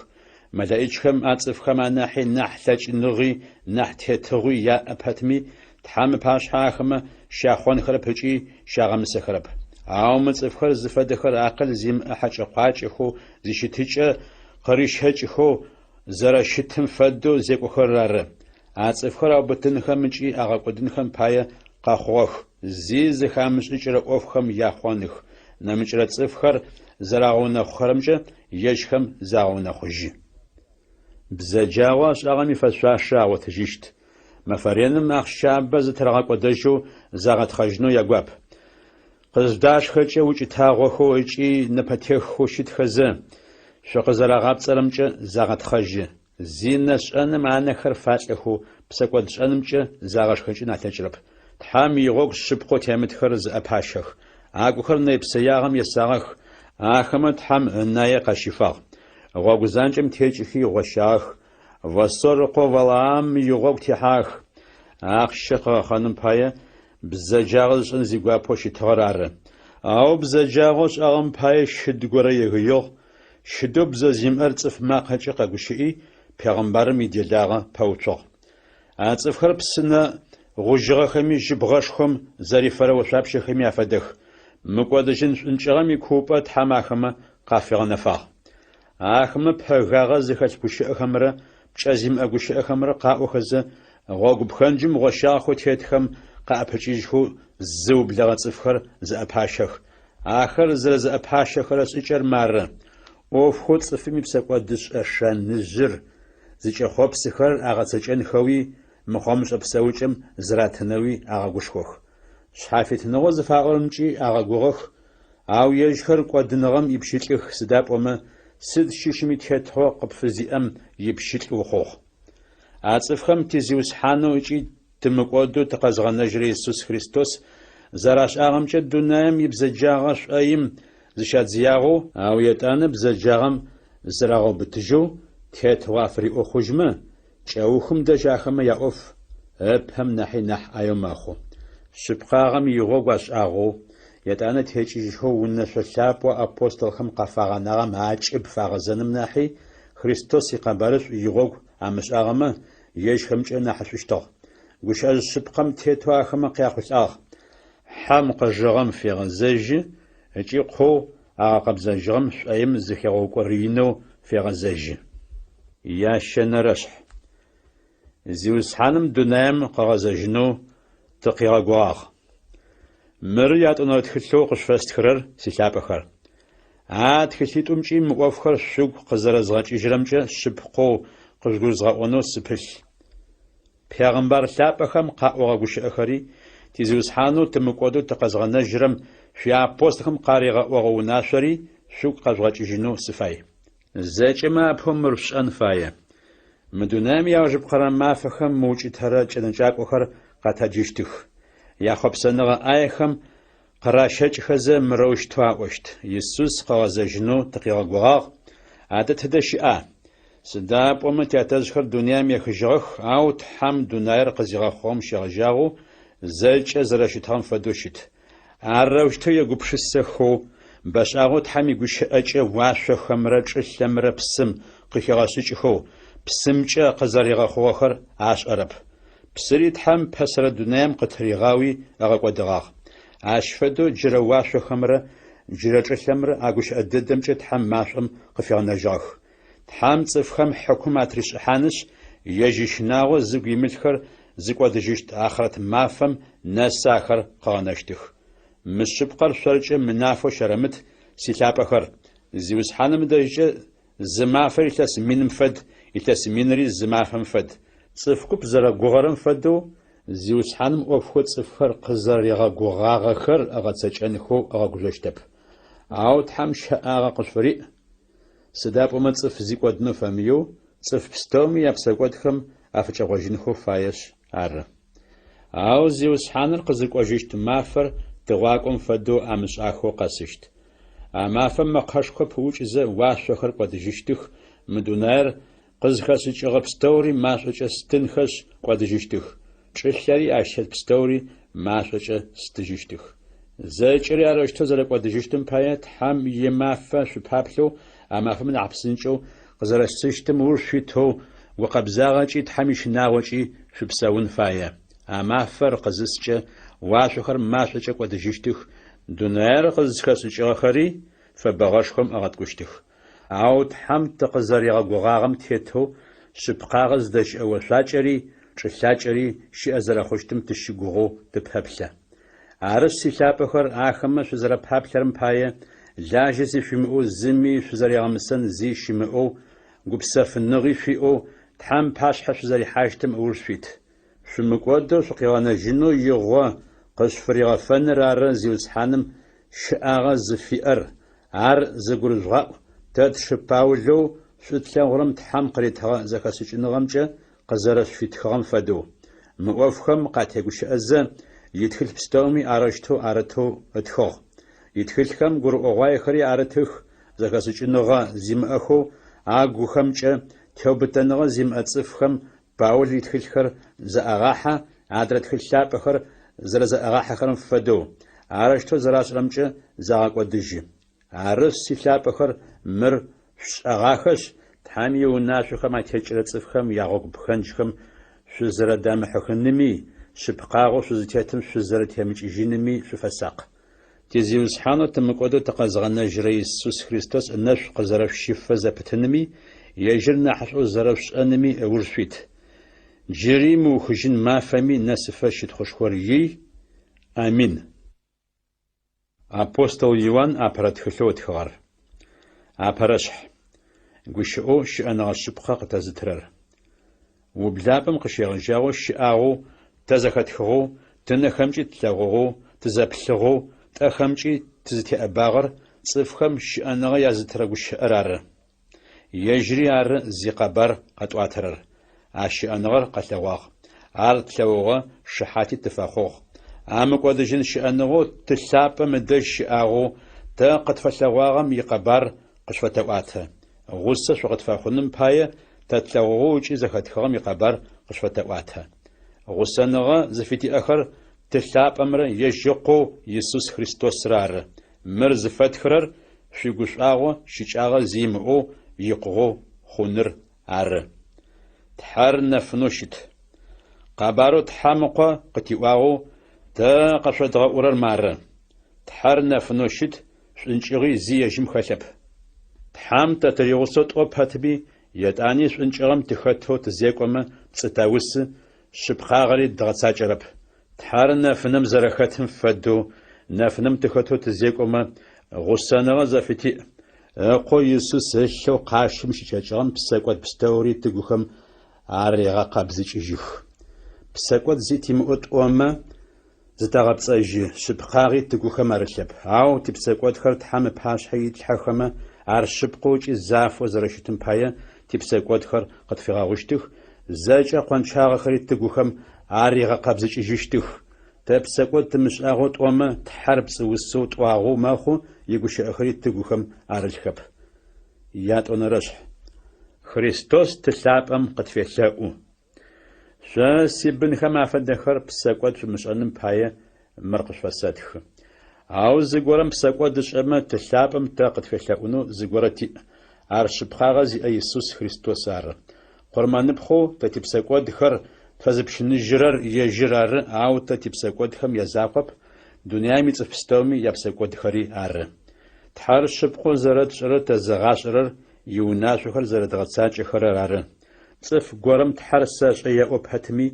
Мэлэӏичхэм а цӏыфхэм анахьи нахь лъэкӏыныгъи нахь тетыгъуи яӏэ пэтми, Тхьэм ыпашъхьэ ахэмэ щяхъонхэрэп ыкӏи щагъэмысэхэрэп. Ау мы цӏыфхэр зыфэдэхэр акъыл зимыӏэ хьэкӏэ-къуакӏэхэу зищытыкӏэ къырищэкӏхэу зэрэщытым фэдэу зекӏохэрэр ары. А цӏыфхэр аубытынхэм ыкӏи агъэкӏодынхэм пае къэхъугъэх, зи зэхамышӏыкӏырэ ӏофхэм яхъоных, нэмыкӏырэ цӏыфхэр зэрагъэунэхъухэрэмкӏэ ежьхэм загъэунэхъужьы. Бзэджагъэу ашӏагъэм ифэшъуашэ агъотыжьыщт. Мэфэ реным ахъщабэ зытырагъэкӏодэжьэу загъэтхъэжьынэу ягуап. Къызыжъудашхэкӏэ укӏытагъохэу ыкӏи нэпэтеххэу щытхэзэ, шъукъызэрагъапцӏэрэмкӏэ загъэтхъэжьы. Зинэ шӏэным анэхэр фалӏэхэу псэкӏодшӏэнымкӏэ загъэшхэкӏын алъэкӏырэп. Тхьэм игъогу шъыпкъэу темытхэр зыӏэпащэх. Агухэр нэйпсэягъэм есагъэх, ахэмэ Тхьэм ынае къащифагъ. Гъогу занкӏэм текӏыхи гъощагъэх, Восор ыкъо Валаам игъогу техьагъэх. Ахъщэ къыгъэхъэным пае бзэджагъэ зышӏэн зигуапэу щытыгъэр ары. Ау бзэджагъэу ышӏагъэм пае щыд горэ егыигъ, Щыдэу бзэ зимыӏэр цӏыф макъэкӏэ къэгущыӏи, пегъымбарым иделагъэ пэуцугъ. А цӏыфхэр псынэ гъужьыгъэхэми жьыбгъэшхом зэрифэрэ ошъуапщэхэми афэдэх. Мыкӏодыжьын шӏункӏыгъэм икуупӏэ Тхьэм ахэмэ къафигъэнэфагъ. Ахэмэ пэгагъэ зыхэлъ гущыӏэхэмрэ пкӏэ зимыӏэ гущыӏэхэмрэ къаӏохэзэ, гъогу пхэнджым гъощагъэхэу тетхэм къаӏэпыкӏыжьхэу зыублэгъэ цӏыфхэр зыӏэпащэх, Ахэр зэрэзэӏэпащэхэрэ шӏыкӏэр мары, ӏофхэу цӏыфым ипсэкӏодышӏэ шэныжъыр зыкӏэхъопсыхэрэр агъэцэкӏэнхэуи, мыхъомышӏэ псэукӏэм зыратынэуи агъэгушхох. Шъхьафитыныгъэу зыфаӏорэмкӏи агъэгугъэх. Ау ежьхэр кӏодыныгъэм ипщылӏых, сыда пӏомэ сыд щыщми тетыгъо къыпфызиӏэм ипщылӏ ухъугъ. А цӏыфхэм ти Зиусхьанэу ыкӏи тымыкӏодэу тыкъэзгъэнэжьырэ Исус Христос зэрашӏагъэмкӏэ дунаим ибзэджагъэ шӏоим зыщадзыягъэу, ау етӏанэ бзэджагъэм зырагъэубытыжьэу тетыгъо афыриӏэу хъужьмэ, кӏэухым дэжь ахэмэ яӏоф ыпэм нахьи нахь ӏаеу мэхъу. Шъыпкъагъэм игъогу ашӏагъэу, етӏанэ текӏыжьхэу унэшъо лъапӏэу апостолхэм къафагъэнагъэм акӏыб фагъэзэным нахьи Христос икъэбарышӏу игъогу амышӏагъэмэ, ежьхэмкӏэ нахьышӏущтыгъ. Гущыӏэжъ шъыпкъэм тетэу ахэмэ къяхъулӏагъ, Хьэм къыжыгъэм фегъэзэжьы ыкӏи къоу агъэкъэбзэжьыгъэм шӏоим зыхегъэукӏорэинэу фегъэзэжьы. Ящэнэрэшъхь. Зиусхьаным дунаим къыгъэзэжьынэу тыкъигъэгугъагъ. Мыры ятӏонэрэ тхылъэу къышъуфэстхырэр, силъапӏэхэр. А тхылъитӏумкӏи мы ӏофхэр шъугу къызэрэзгъэкӏыжьырэмкӏэ шъыпкъэу къыжъугурызгъэӏонэу сыпылъ. Пегъымбар лъапӏэхэм къаӏогъэ гущыӏэхэри, ти Зиусхьанэу тымыкӏодэу тыкъэзгъэнэжьырэм шъуиапостолхэм къаригъэӏогъэ унашъори шъугу къэжъугъэкӏыжьынэу сыфай. Зэкӏэмэ апэу мыр шъушӏэн фае. Мы дунаим иаужыпкъэрэ мафэхэм мыукӏытэрэ кӏэнэкӏакӏохэр къэтэджыщтых. Яхъопсэныгъэ ӏаехэм къыращэкӏхэзэ мырэущтэу аӏощт, Исус къыгъэзэжьынэу тыкъигъэгугъагъ, адэ тыдэ щыӏа? Сыда пӏомэ тятэжъхэр дунаим ехыжьыгъэх, ау Тхьэм дунаир къызигъэхъугъэм щегъэжьагъэу зэкӏэ зэрэщытыгъэм фэдэу щыт. Арэущтэу егупшысэхэу, бэшӏагъэу Тхьэм игущыӏэкӏэ уашъохэмрэ чӏылъэмрэ псым къыхигъэшӏыкӏхэу, псымкӏэ къызэригъэхъугъэхэр ашӏэрэп. Псыри Тхьэм пэсэрэ дунаим къытыригъауи ыгъэкӏодыгъагъ. Ащ фэдэу джырэ уашъохэмрэ джырэ чӏылъэмрэ а гущыӏэ дэдэмкӏэ Тхьэм машӏом къыфигъэнэжьыгъэх. Тхьэм цӏыфхэм хьыкум атришӏыхьанышъ, ежь ищынагъо зыгу имылъхэр зыкӏодыжьыщт ахърэт мафэм нэсы ахэр къыгъэнэщтых. Мы шъыпкъэр шъоркӏэ мынафэу щэрэмыт, силъапӏэхэр! Зиусхьаным ыдэжькӏэ зы мафэр илъэс миным фэд, илъэс минри зы мафэм фэд. Цӏыф куп зэрэгугъэрэм фэдэу, Зиусхьаным ӏофхэу цӏыфхэр къызэригъэгугъагъэхэр ыгъэцэкӏэнхэу ыгъэгужъощтэп. Ау Тхьэм щэӏагъэ къышъуфыриӏ, Сыда пӏомэ цӏыф зи кӏодынэу фэмыеу, цӏыф пстэуми япсэкӏодхэм афыкӏэгъожьынхэу фаешъ ары. Ау Зиусхьаныр къызыкӏожьыщт мафэр тыгъуакӏом фэдэу амышӏахэу къэсыщт. А мафэм мэкъэшхо пыӏукӏызэ уашъохэр кӏодыжьыщтых, мы дунаир къызхэшӏыкӏыгъэ пстэури машӏокӏэ стынхэшъ кӏодыжьыщтых, чӏылъэри ащ тет пстэури машӏокӏэ стыжьыщтых. Зэкӏэри арэущтэу зэрэкӏодыжьыщтым пае Тхьэм имафэ шъупаплъэу а мафэм нахь псынкӏэу къызэрэсыщтым ыуж шъуитэу гукъэбзагъэкӏи Тхьэм ищынагъокӏи шъупсэун фае. А мафэр къызыскӏэ, уашъохэр машӏокӏэ кӏодыжьыщтых, дунаир къызхэшӏыкӏыгъэхэри фэбэгъэшхом ыгъэткӏущтых. Ау Тхьэм тыкъызэригъэгугъагъэм тетэу шъыпкъагъэ зыдэщыӏэ ошъуакӏэри чӏылъакӏэри щыӏэ зэрэхъущтым тыщыгугъэу тыпэплъэ. Арышъ, силъапӏэхэр, ахэмэ шъузэрэпаплъэрэм пае, лажьэ зи шъуимыӏэу зыми шъузэригъэмысэн зи щымыӏэу, гупсэфыныгъи шъуиӏэу Тхьэм пашъхьэ шъузэрихьащтым ыуж шъуит. Шъумыкӏодэу шъукъигъэнэжьынэу игъо къышъуфыригъэфэныр ары Зиусхьаным щыӏагъэ зыфиӏэр, ар зыгурыжъугъаӏу, тэ тшы Паулэу шӏу тлъэгъурэм Тхьэм къыритыгъэ зэхэшӏыкӏыныгъэмкӏэ къызэрэшъуфитхыгъэм фэдэу. Мы ӏофхэм къатегущыӏэзэ, итхылъ пстэуми арэущтэу арытэу ытхыгъ. Итхылъхэм гурыӏогъуаехэри арытых, зэхэшӏыкӏыныгъэ зимыӏэхэу агухэмкӏэ теубытэныгъэ зимыӏэ цӏыфхэм Паул итхылъхэр зэӏагъахьэ, адрэ тхылъ лъапӏэхэр зэрэзэӏагъахьэхэрэм фэдэу, арэущтэу зэрашӏэрэмкӏэ загъэкӏодыжьы. Арышъ, силъапӏэхэр, мыр шъушӏэгъахэшъ, Тхьэм иунашъохэм атекӏырэ цӏыфхэм ягъогу пхэнджхэм шъузэрэдамыхьыхыными, шъыпкъагъэу шъузытетым шъузэрэтемыкӏыжьыными шъуфэсакъ. Ти Зиусхьанэу тымыкӏодэу тыкъэзгъэнэжьырэ Исус Христос ынэшӏу къызэрэшъущыфэ зэпытыными, ежьыр нахьышӏоу зэрэшъушӏэными ыуж шъуит. Джыри мыухыжьын мафэми нэсыфэ щытхъушхор ий. Амин. Апостол Иуан апэрэ тхылъэу ытхыгъэр. Апэрэшъхь. Гущыӏэу щыӏэныгъэ шъыпкъэ къытэзытырэр. Ублапӏэм къыщегъэжьагъэу щыӏагъэу, тэ зэхэтхыгъэу, тынэхэмкӏи тлъэгъугъэу, тызэплъыгъэу, тӏэхэмкӏи тызытеӏэбагъэр цӏыфхэм щыӏэныгъэ язытырэ гущыӏэр ары. Ежьыри ары зикъэбар къэтӏуатэрэр. А щыӏэныгъэр къэлъэгъуагъ. Ар тлъэгъугъэ, шыхьати тыфэхъугъ. А мыкӏодыжьын щыӏэныгъэу Ты лъапӏэм ыдэжь щыӏагъэу тэ къытфэлъэгъуагъэм икъэбар къышъуфэтэӏуатэ. Гъусэ шъукъытфэхъуным пае тэ тлъэгъугъэу ыкӏи зэхэтхыгъэм икъэбар къышъуфэтэӏуатэ. Гъусэныгъэ зыфытиӏэхэр Ты лъапӏэмрэ ежь Ыкъоу Исус Христосрэ ары. Мыр зыфэтхырэр шъуигушӏуагъо щыкӏагъэ зи имыӏэу икъугъэу хъуныр ары. Тхьэр нэфынэу щыт. Къэбарэу Тхьэм Ыкъо къытиӏуагъэу тэ къэшъодгъэӏурэр мары. Тхьэр нэфынэу щыт, шӏункӏыгъи зи ежьым хэлъэп. Тхьэм тэ тыригъусэу тӏо пэтми, етӏани шӏункӏыгъэм тыхэтэу тызекӏомэ, пцӏы тэусы, шъыпкъагъэри дгъэцакӏэрэп. Тхьэр нэфынэм зэрэхэтым фэдэу, нэфынэм тыхэтэу тызекӏомэ, гъусэныгъэ зэфытиӏ. Ыкъоу Исус ылъэу къащым щыкӏэкӏыгъэм псэкӏод пстэури тыгухэм арегъэкъэбзыкӏыжьых. Псэкӏод зи тимыӏэу тӏомэ, зытэгъэпцӏэжьы, шъыпкъагъи тыгухэм арылъэп. Ау типсэкӏодхэр Тхьэм ыпашъхьэ итлъхьэхэмэ, ар шъыпкъэу ыкӏи зафэу зэрэщытым пае типсэкӏодхэр къытфигъэгъущтых, зэкӏэ къончагъэхэри тыгухэм аригъэкъэбзыкӏыжьыщтых. Тэ псэкӏод тымышӏагъэу тӏомэ, Тхьэр пцӏыусэу тӏуагъэу мэхъу, игущыӏэхэри тыгухэм арылъхэп. Ятӏонэрэшъхь. Христос Ты лъапӏэм къытфелъэӏу. Шъо, сибынхэм афэдэхэр, псэкӏод шъумышӏэным пае мыр къышъуфэсэтхы. Ау зыгорэм псэкӏод ышӏэмэ, Ты лъапӏэм тэ къытфелъэӏунэу зыгорэ тиӏ, ар шъыпкъагъэ зиӏэ Исус Христос ары. Къурмэныпхъэу тэ типсэкӏодхэр тфэзыпщыныжьырэр ежьыр ары, ау тэ типсэкӏодхэм язакъоп, дунаим ицӏыф пстэуми япсэкӏодхэри ары. Тхьэр шъыпкъэу зэрэтшӏэрэр тэзыгъашӏэрэр иунашъохэр зэрэдгъэцакӏэхэрэр ары. Цӏыф горэм Тхьэр сэшӏэ еӏо пэтми,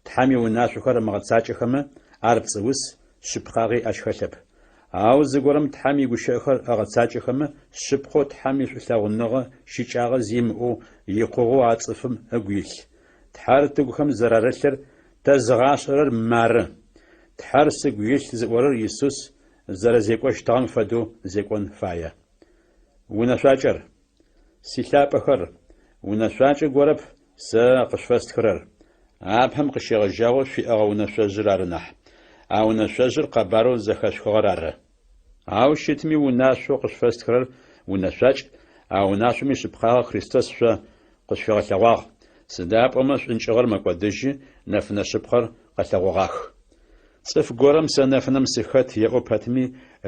Тхьэм иунашъохэр ымыгъэцакӏэхэмэ, ар пцӏыус, шъыпкъагъи ащ хэлъэп. Ау зыгорэм Тхьэм игущыӏэхэр ыгъэцакӏэхэмэ, шъыпкъэу Тхьэм ишӏулъэгъуныгъэ щыкӏагъэ зи имыӏэу икъугъэу а цӏыфым ыгу илъ. Тхьэр тыгухэм зэрарылъыр тэзыгъашӏэрэр мары. Тхьэр сыгу илъ зыӏорэр Исус зэрэзекӏощтыгъэм фэдэу зекӏон фае. Унэшъуакӏэр. Силъапӏэхэр, унэшъуакӏэ горэп сэ къышъуфэстхырэр, апэм къыщегъэжьагъэу шъуиӏэгъэ унэшъожъыр ары нахь. А унэшъожъыр къэбарэу зэхэшъухыгъэр ары. Ау щытми унашъоу къышъуфэстхырэр унэшъуакӏ, а унашъом ишъыпкъагъэ Христос шъо къышъуфигъэлъэгъуагъ, сыда пӏомэ шӏункӏыгъэр мэкӏодыжьы, нэфынэ шъыпкъэр къэлъэгъогъах. Цӏыф горэм сэ нэфынэм сыхэт еӏо пэтми,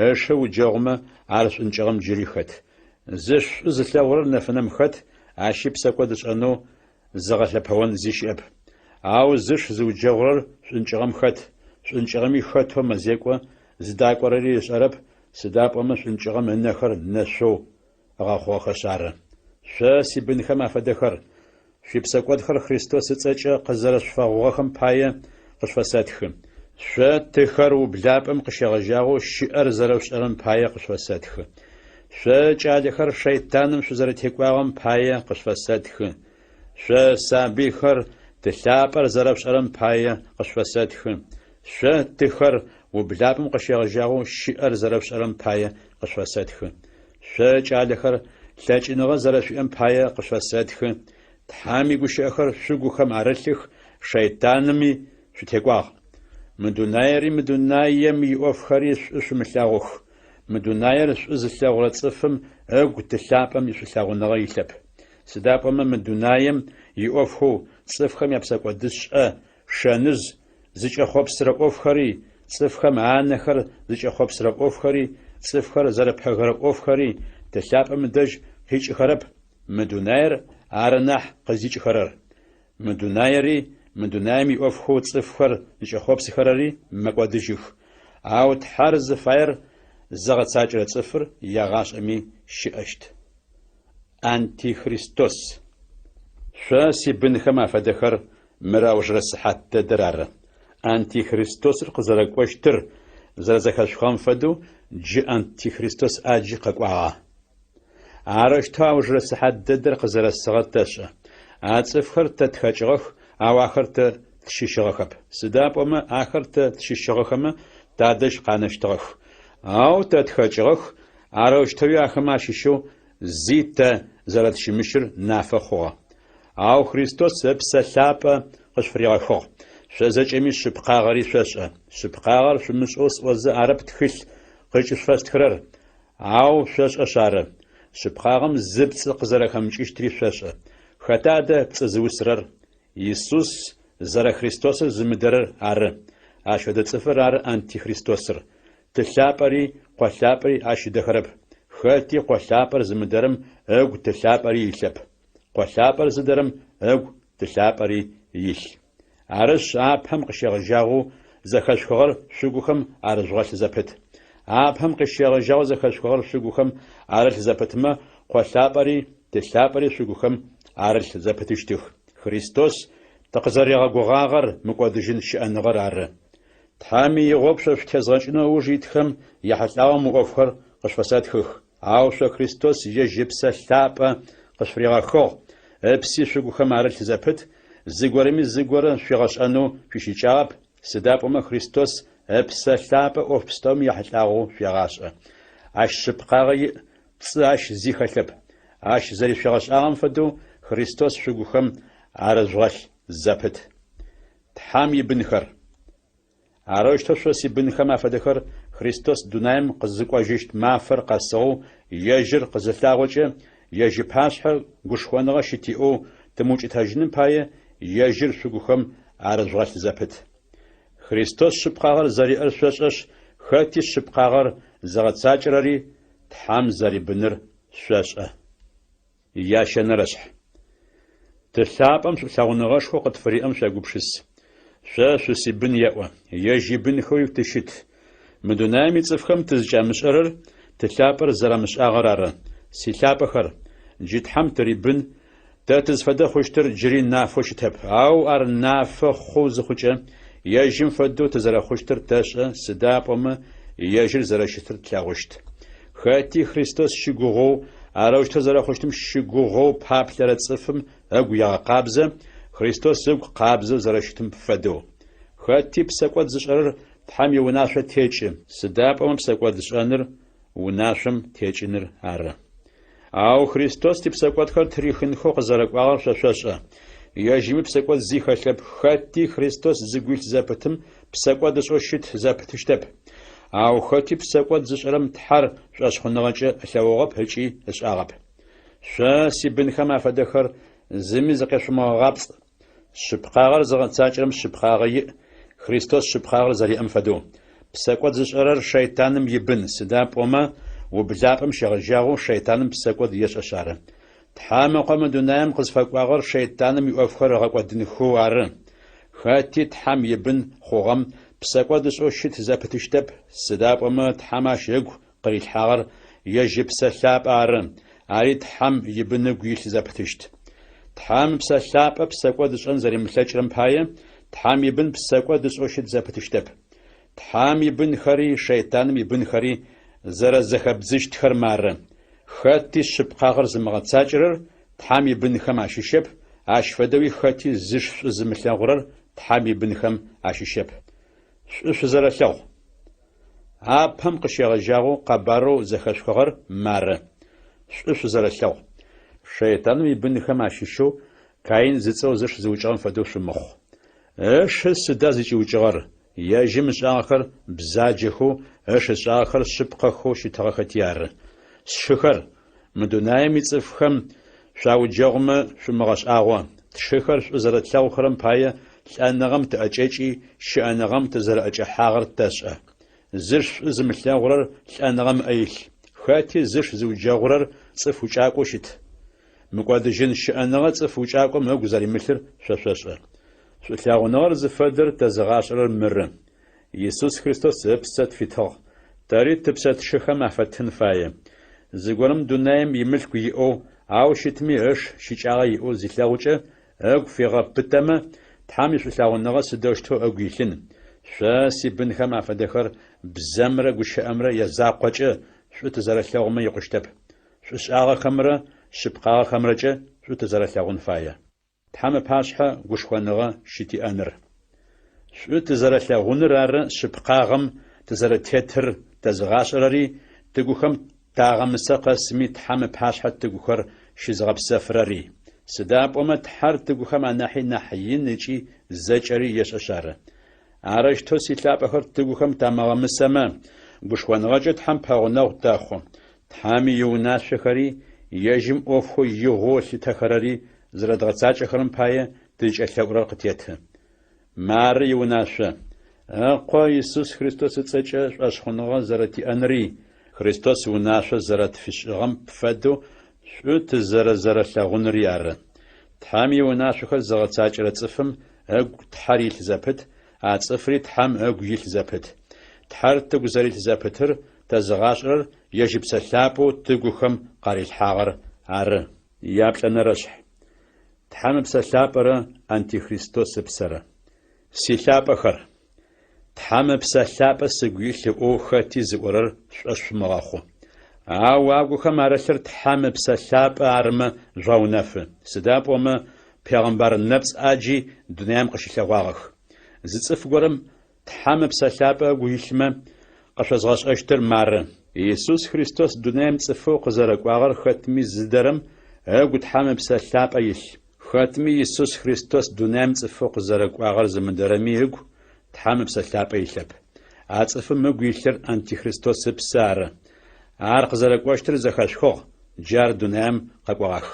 ышы ыуджэгъумэ, ар шӏункӏыгъэм джыри хэт. Зыш шӏу зылъэгъурэр нэфынэм хэт, ащи псэкӏод ышӏэнэу зыгъэлъэпэон зи щыӏэп. Ау зыш зыуджэгъурэр шӏункӏыгъэм хэт, шӏункӏыгъэми хэтэу мэзекӏо, зыдакӏорэри ышӏэрэп, сыда пӏомэ шӏункӏыгъэм ынэхэр нэшъоу ыгъэхъугъэхэшъ ары. Шъо, сибынхэм афэдэхэр, шъуипсэкӏодхэр Христос ыцӏэкӏэ къызэрэшъуфэгъугъэхэм пае къышъуфэсэтхы. Шъо, тыхэр, ублапӏэм къыщегъэжьагъэу щыӏэр зэрэшъушӏэрэм пае къышъуфэсэтхы. Шъо, кӏалэхэр, шэйтаным шъузэрэтекӏуагъэм пае къышъуфэсэтхы. Шъо, сабыйхэр, Ты лъапӏэр зэрэшъушӏэрэм пае къышъуфэсэтхы. Шъо, тыхэр, ублапӏэм къыщегъэжьагъэу щыӏэр зэрэшъушӏэрэм пае къышъуфэсэтхы. Шъо, кӏалэхэр, лъэкӏыныгъэ зэрэшъуиӏэм пае къышъуфэсэтхы, Тхьэм игущыӏэхэр шъугухэм арылъых, шэйтанми шъутекӏуагъ. Мы дунаери мы дунаем иӏофхэри шӏу шъумылъэгъух. Мы дунаер шӏу зылъэгъурэ цӏыфым ыгу Ты лъапӏэм ишӏулъэгъуныгъэ илъэп. Сыда пӏомэ мы дунаем иӏофхэу цӏыфхэм япсэкӏодышӏэ шэныжъ зыкӏэхъопсырэ ӏофхэри, цӏыфхэм анэхэр зыкӏэхъопсырэ ӏофхэри, цӏыфхэр зэрэпэгэрэ ӏофхэри Ты лъапӏэм ыдэжь къикӏыхэрэп, мы дунаер ары нахь къыздикӏыхэрэр. Мы дунаери, мы дунаем иӏофхэу цӏыфхэр зыкӏэхъопсыхэрэри мэкӏодыжьых, ау Тхьэр зыфаер зыгъэцакӏэрэ цӏыфыр егъашӏэми щыӏэщт. Антихристос. Шъо, сибынхэм афэдэхэр, мыр аужырэ сыхьат дэдэр ары. Антихристосыр къызэрэкӏощтыр зэрэзэхэшъухыгъэм фэдэу, джы Антихристос ӏаджи къэкӏуагъэ. Арэущтэу аужырэ сыхьат дэдэр къызэрэсыгъэр тэшӏэ. А цӏыфхэр тэ тхэкӏыгъэх, ау ахэр тэ тщыщыгъэхэп. Сыда пӏомэ ахэр тэ тщыщыгъэхэмэ, тадэжь къанэщтыгъэх. Ау тэ тхэкӏыгъэх, арэущтэуи ахэмэ ащыщэу зи тэ зэрэтщымыщыр нафэ хъугъэ. Ау Христос Ыпсэ Лъапӏэ къышъуфыригъэхыгъ. Шъо зэкӏэми шъыпкъагъэри шъошӏэ. Шъыпкъагъэр шъумышӏэу сӏозэ арэп тхылъ къыкӏышъуфэстхырэр, ау шъошӏэшъ ары. Шъыпкъагъэм зы пцӏы къызэрэхэмыкӏыщтри шъошӏэ. Хэта адэ пцӏы зыусырэр? Исус зэрэ Христосыр зымыдэрэр ары. Ащ фэдэ цӏыфыр ары Антихристосыр. Ты лъапӏэри Къо лъапӏэри ащ ыдэхэрэп. Хэти Къо лъапӏэр зымыдэрэм ыгу Ты лъапӏэри илъэп. Къо лъапӏэр зыдэрэм ыгу Ты лъапӏэри илъ. Арышъ, апэм къыщегъэжьагъэу зэхэшъухыгъэр шъугухэм арыжъугъэлъ зэпыт. Апэм къыщегъэжьагъэу зэхэшъухыгъэр шъугухэм арылъ зэпытмэ, Къо лъапӏэри Ты лъапӏэри шъугухэм арылъ зэпытыщтых. Христос тыкъызэригъэгугъагъэр мыкӏодыжьын щыӏэныгъэр ары. Тхьэм игъогу шъо шъутезгъэкӏынэу ыуж итхэм яхьылӏагъэу мы ӏофхэр къышъуфэсэтхых. Ау шъо Христос ежь Ыпсэ Лъапӏэ къышъуфыригъэхыгъ, Ыпси шъугухэм арылъ зэпыт, зыгорэми зыгорэ шъуигъэшӏэнэу шъуищыкӏагъэп, сыда пӏомэ Христос Ыпсэ Лъапӏэ ӏоф пстэуми яхьылӏагъэу шъуегъашӏэ. Ащ шъыпкъагъэ иӏ, пцӏы ащ зи хэлъэп. Ащ зэришъуигъэшӏагъэм фэдэу Христос шъугухэм арыжъугъэлъ зэпыт. Тхьэм ибынхэр. Арэущтэу шъо сибынхэм афэдэхэр Христос дунаим къызыкӏожьыщт мафэр къэсыгъэу ежьыр къызылъагъокӏэ, ежь ыпашъхьэ гушхоныгъэ щытиӏэу тымыукӏытэжьыным пае ежьыр шъугухэм арыжъугъэлъ зэпыт. Христос шъыпкъагъэр зэриӏэр шъошӏэшъ, хэти шъыпкъагъэр зыгъэцакӏэрэри Тхьэм зэрибыныр шъошӏэ. Ящэнэрэшъхь. Ты лъапӏэм шӏулъэгъуныгъэшхоу къытфыриӏэм шъуегупшыс. Шъо шъусибын еӏо, ежь ибынхэуи тыщыт. Мы дунаим ицӏыфхэм тызкӏамышӏэрэр Ты лъапӏэр зэрамышӏагъэр ары. Силъапӏэхэр, джы Тхьэм тырибын, тэ тызфэдэ хъущтыр джыри нафэу щытэп, ау ар нафэ хъу зыхъукӏэ, ежьым фэдэу тызэрэхъущтыр тэшӏэ, сыда пӏомэ ежьыр зэрэщытыр тлъэгъущт. Хэти Христос щыгугъэу, арэущтэу зэрэхъущтым щыгугъэу паплъэрэ цӏыфым ыгу егъэкъабзэ, Христос ыгу къабзэу зэрэщытым фэдэу. Хэти псэкӏод зышӏэрэр Тхьэм иунашъо текӏы, сыда пӏомэ псэкӏодшӏэныр унашъом текӏыныр ары. Ау Христос типсэкӏодхэр ттырихынхэу къызэрэкӏуагъэр шъо шъошӏэ. Ежьыми псэкӏод зи хэлъэп, хэти Христос зыгу илъ зэпытым псэкӏод ышӏэу щыт зэпытыщтэп. Ау хэти псэкӏод зышӏэрэм Тхьэр шӏошъхъуныгъэкӏэ ылъэгъугъэп ыкӏи ышӏагъэп. Шъо, сибынхэм афэдэхэр, зыми зыкъешъумыгъэгъапцӏ. Шъыпкъагъэр зыгъэцакӏэрэм шъыпкъагъэ иӏ, Христос шъыпкъагъэр зэриӏэм фэдэу. Псэкӏод зышӏэрэр шэйтаным ибын, сыда пӏомэ ублапӏэм щегъэжьагъэу шэйтаным псэкӏод ешӏэшъ ары. Тхьэм Ыкъо мы дунаим къызфэкӏуагъэр шэйтаным иӏофхэр ыгъэкӏодынхэу ары. Хэти Тхьэм ибын хъугъэм псэкӏод ышӏэу щыт зэпытыщтэп, сыда пӏомэ Тхьэм ащ ыгу къырилъхьагъэр ежь Ыпсэ Лъапӏэ ары, ари Тхьэм ибын ыгу илъ зэпытыщт. Тхьэм Ыпсэ Лъапӏэ псэкӏод ышӏэн зэримылъэкӏырэм пае, Тхьэм ибын псэкӏод ышӏэу щыт зэпытыщтэп. Тхьэм ибынхэри шэйтаным ибынхэри зэрэзэхэбдзыщтхэр мары, хэти шъыпкъагъэр зымыгъэцакӏэрэр Тхьэм ибынхэм ащыщэп, ащ фэдэуи хэти зыш шӏу зымылъэгъурэр Тхьэм ибынхэм ащыщэп. Шӏу шъузэрэлъэгъу. Апэм къыщегъэжьагъэу къэбарэу зэхэшъухыгъэр мары, шӏу шъузэрэлъэгъу. Шэйтаным ибынхэм ащыщэу Каин зыцӏэу зыш зыукӏыгъэм фэдэу шъумыхъу. Ышы сыда зыкӏиукӏыгъэр? Ежьым ышӏагъэхэр бзаджэхэу, ыш ышӏагъэхэр шъыпкъэхэу щытыгъэхэти ары. Сшыхэр, мы дунаим ицӏыфхэм шъуауджэгъумэ шъумыгъэшӏагъо. Тшыхэр шӏу зэрэтлъэгъухэрэм пае лӏэныгъэм тыӏэкӏэкӏи, щыӏэныгъэм тызэрэӏэкӏэхьагъэр тэшӏэ. Зыш шӏу зымылъэгъурэр лӏэныгъэм ыӏэ илъ. Хэти зыш зыуджэгъурэр цӏыф укӏакӏоу щыт. Мыкӏодыжьын щыӏэныгъэ цӏыф укӏакӏом ыгу зэримылъыр шъо шъошӏэ. Шӏулъэгъуныгъэр зыфэдэр тэзыгъашӏэрэр мыры. Исус Христос ыпсэ тфитыгъ, тэри тыпсэ тшыхэм афэттын фае. Зыгорэм дунаим имылъку иӏэу, ау щытми ыш щыкӏагъэ иӏэу зилъэгъукӏэ, ыгу фигъэпытэмэ, Тхьэм ишӏулъэгъуныгъэ сыдэущтэу ыгу илъын? Шъо, сибынхэм афэдэхэр, бзэмрэ гущыӏэмрэ язакъокӏэ шӏу тызэрэлъэгъумэ икъущтэп. Шӏушӏагъэхэмрэ шъыпкъагъэхэмрэкӏэ шӏу тызэрэлъэгъун фае. Тхьэм ыпашъхьэ гушхоныгъэ щытиӏэныр. Шӏу тызэрэлъэгъуныр ары шъыпкъагъэм тызэрэтетыр тэзыгъашӏэрэри, тыгухэм тагъэмысэ къэсми Тхьэм ыпашъхьэ тыгухэр щызыгъэпсэфырэри. Сыда пӏомэ Тхьэр тыгухэм анахьи нахь ин ыкӏи зэкӏэри ешӏэшъ ары. Арэущтэу, силъапӏэхэр, тыгухэм тамыгъэмысэмэ, гушхоныгъэкӏэ Тхьэм пэгъунэгъу тэхъу. Тхьэм иунашъохэри, ежьым ӏофхэу игъоу ылъытэхэрэри зэрэдгъэцакӏэхэрэм пае тызкӏэлъэӏурэр къытеты. Мары иунашъо, Ыкъо Исус Христос ыцӏэкӏэ шӏошъхъуныгъэ зэрэтиӏэнри, Христос унашъо зэрэтфишӏыгъэм фэдэу шӏу тызэрэзэрэлъэгъунри ары. Тхьэм иунашъохэр зыгъэцакӏэрэ цӏыфым ыгу Тхьэр илъ зэпыт, а цӏыфри Тхьэм ыгу илъ зэпыт. Тхьэр тыгу зэрилъ зэпытыр тэзыгъашӏэрэр ежь Ыпсэ Лъапӏэу тыгухэм къарилъхьагъэр ары. Яплӏэнэрэшъхь. Тхьэм Ыпсэ Лъапӏэрэ Антихристос ыпсэрэ. Силъапӏэхэр! Тхьэм Ыпсэ Лъапӏэ сыгу илъ ыӏоу хэти зыӏорэр шъушӏошъ шъумыгъэхъу. Ау агухэм арылъыр Тхьэм Ыпсэ Лъапӏэ арымэ жъугъэунэфы, сыда пӏомэ пегъэмбар нэпцӏ ӏаджи дунаим къыщылъэгъуагъэх. Зы цӏыф горэм Тхьэм Ыпсэ Лъапӏэ ыгу илъмэ, къышъозгъэшӏэщтыр мары. Исус Христос дунаим цӏыфэу къызэрэкӏуагъэр хэтми зыдэрэм ыгу Тхьэм Ыпсэ Лъапӏэ илъ. Хэтми Исус Христос дунаим цӏыфэу къызэрэкӏуагъэр зымыдэрэми ыгу Тхьэм Ыпсэ Лъапӏэ илъэп. А цӏыфым ыгу илъыр Антихристос ыпсэ ары. Ар къызэрэкӏощтыр зэхэшъухыгъ, джы ар дунаим къэкӏогъах.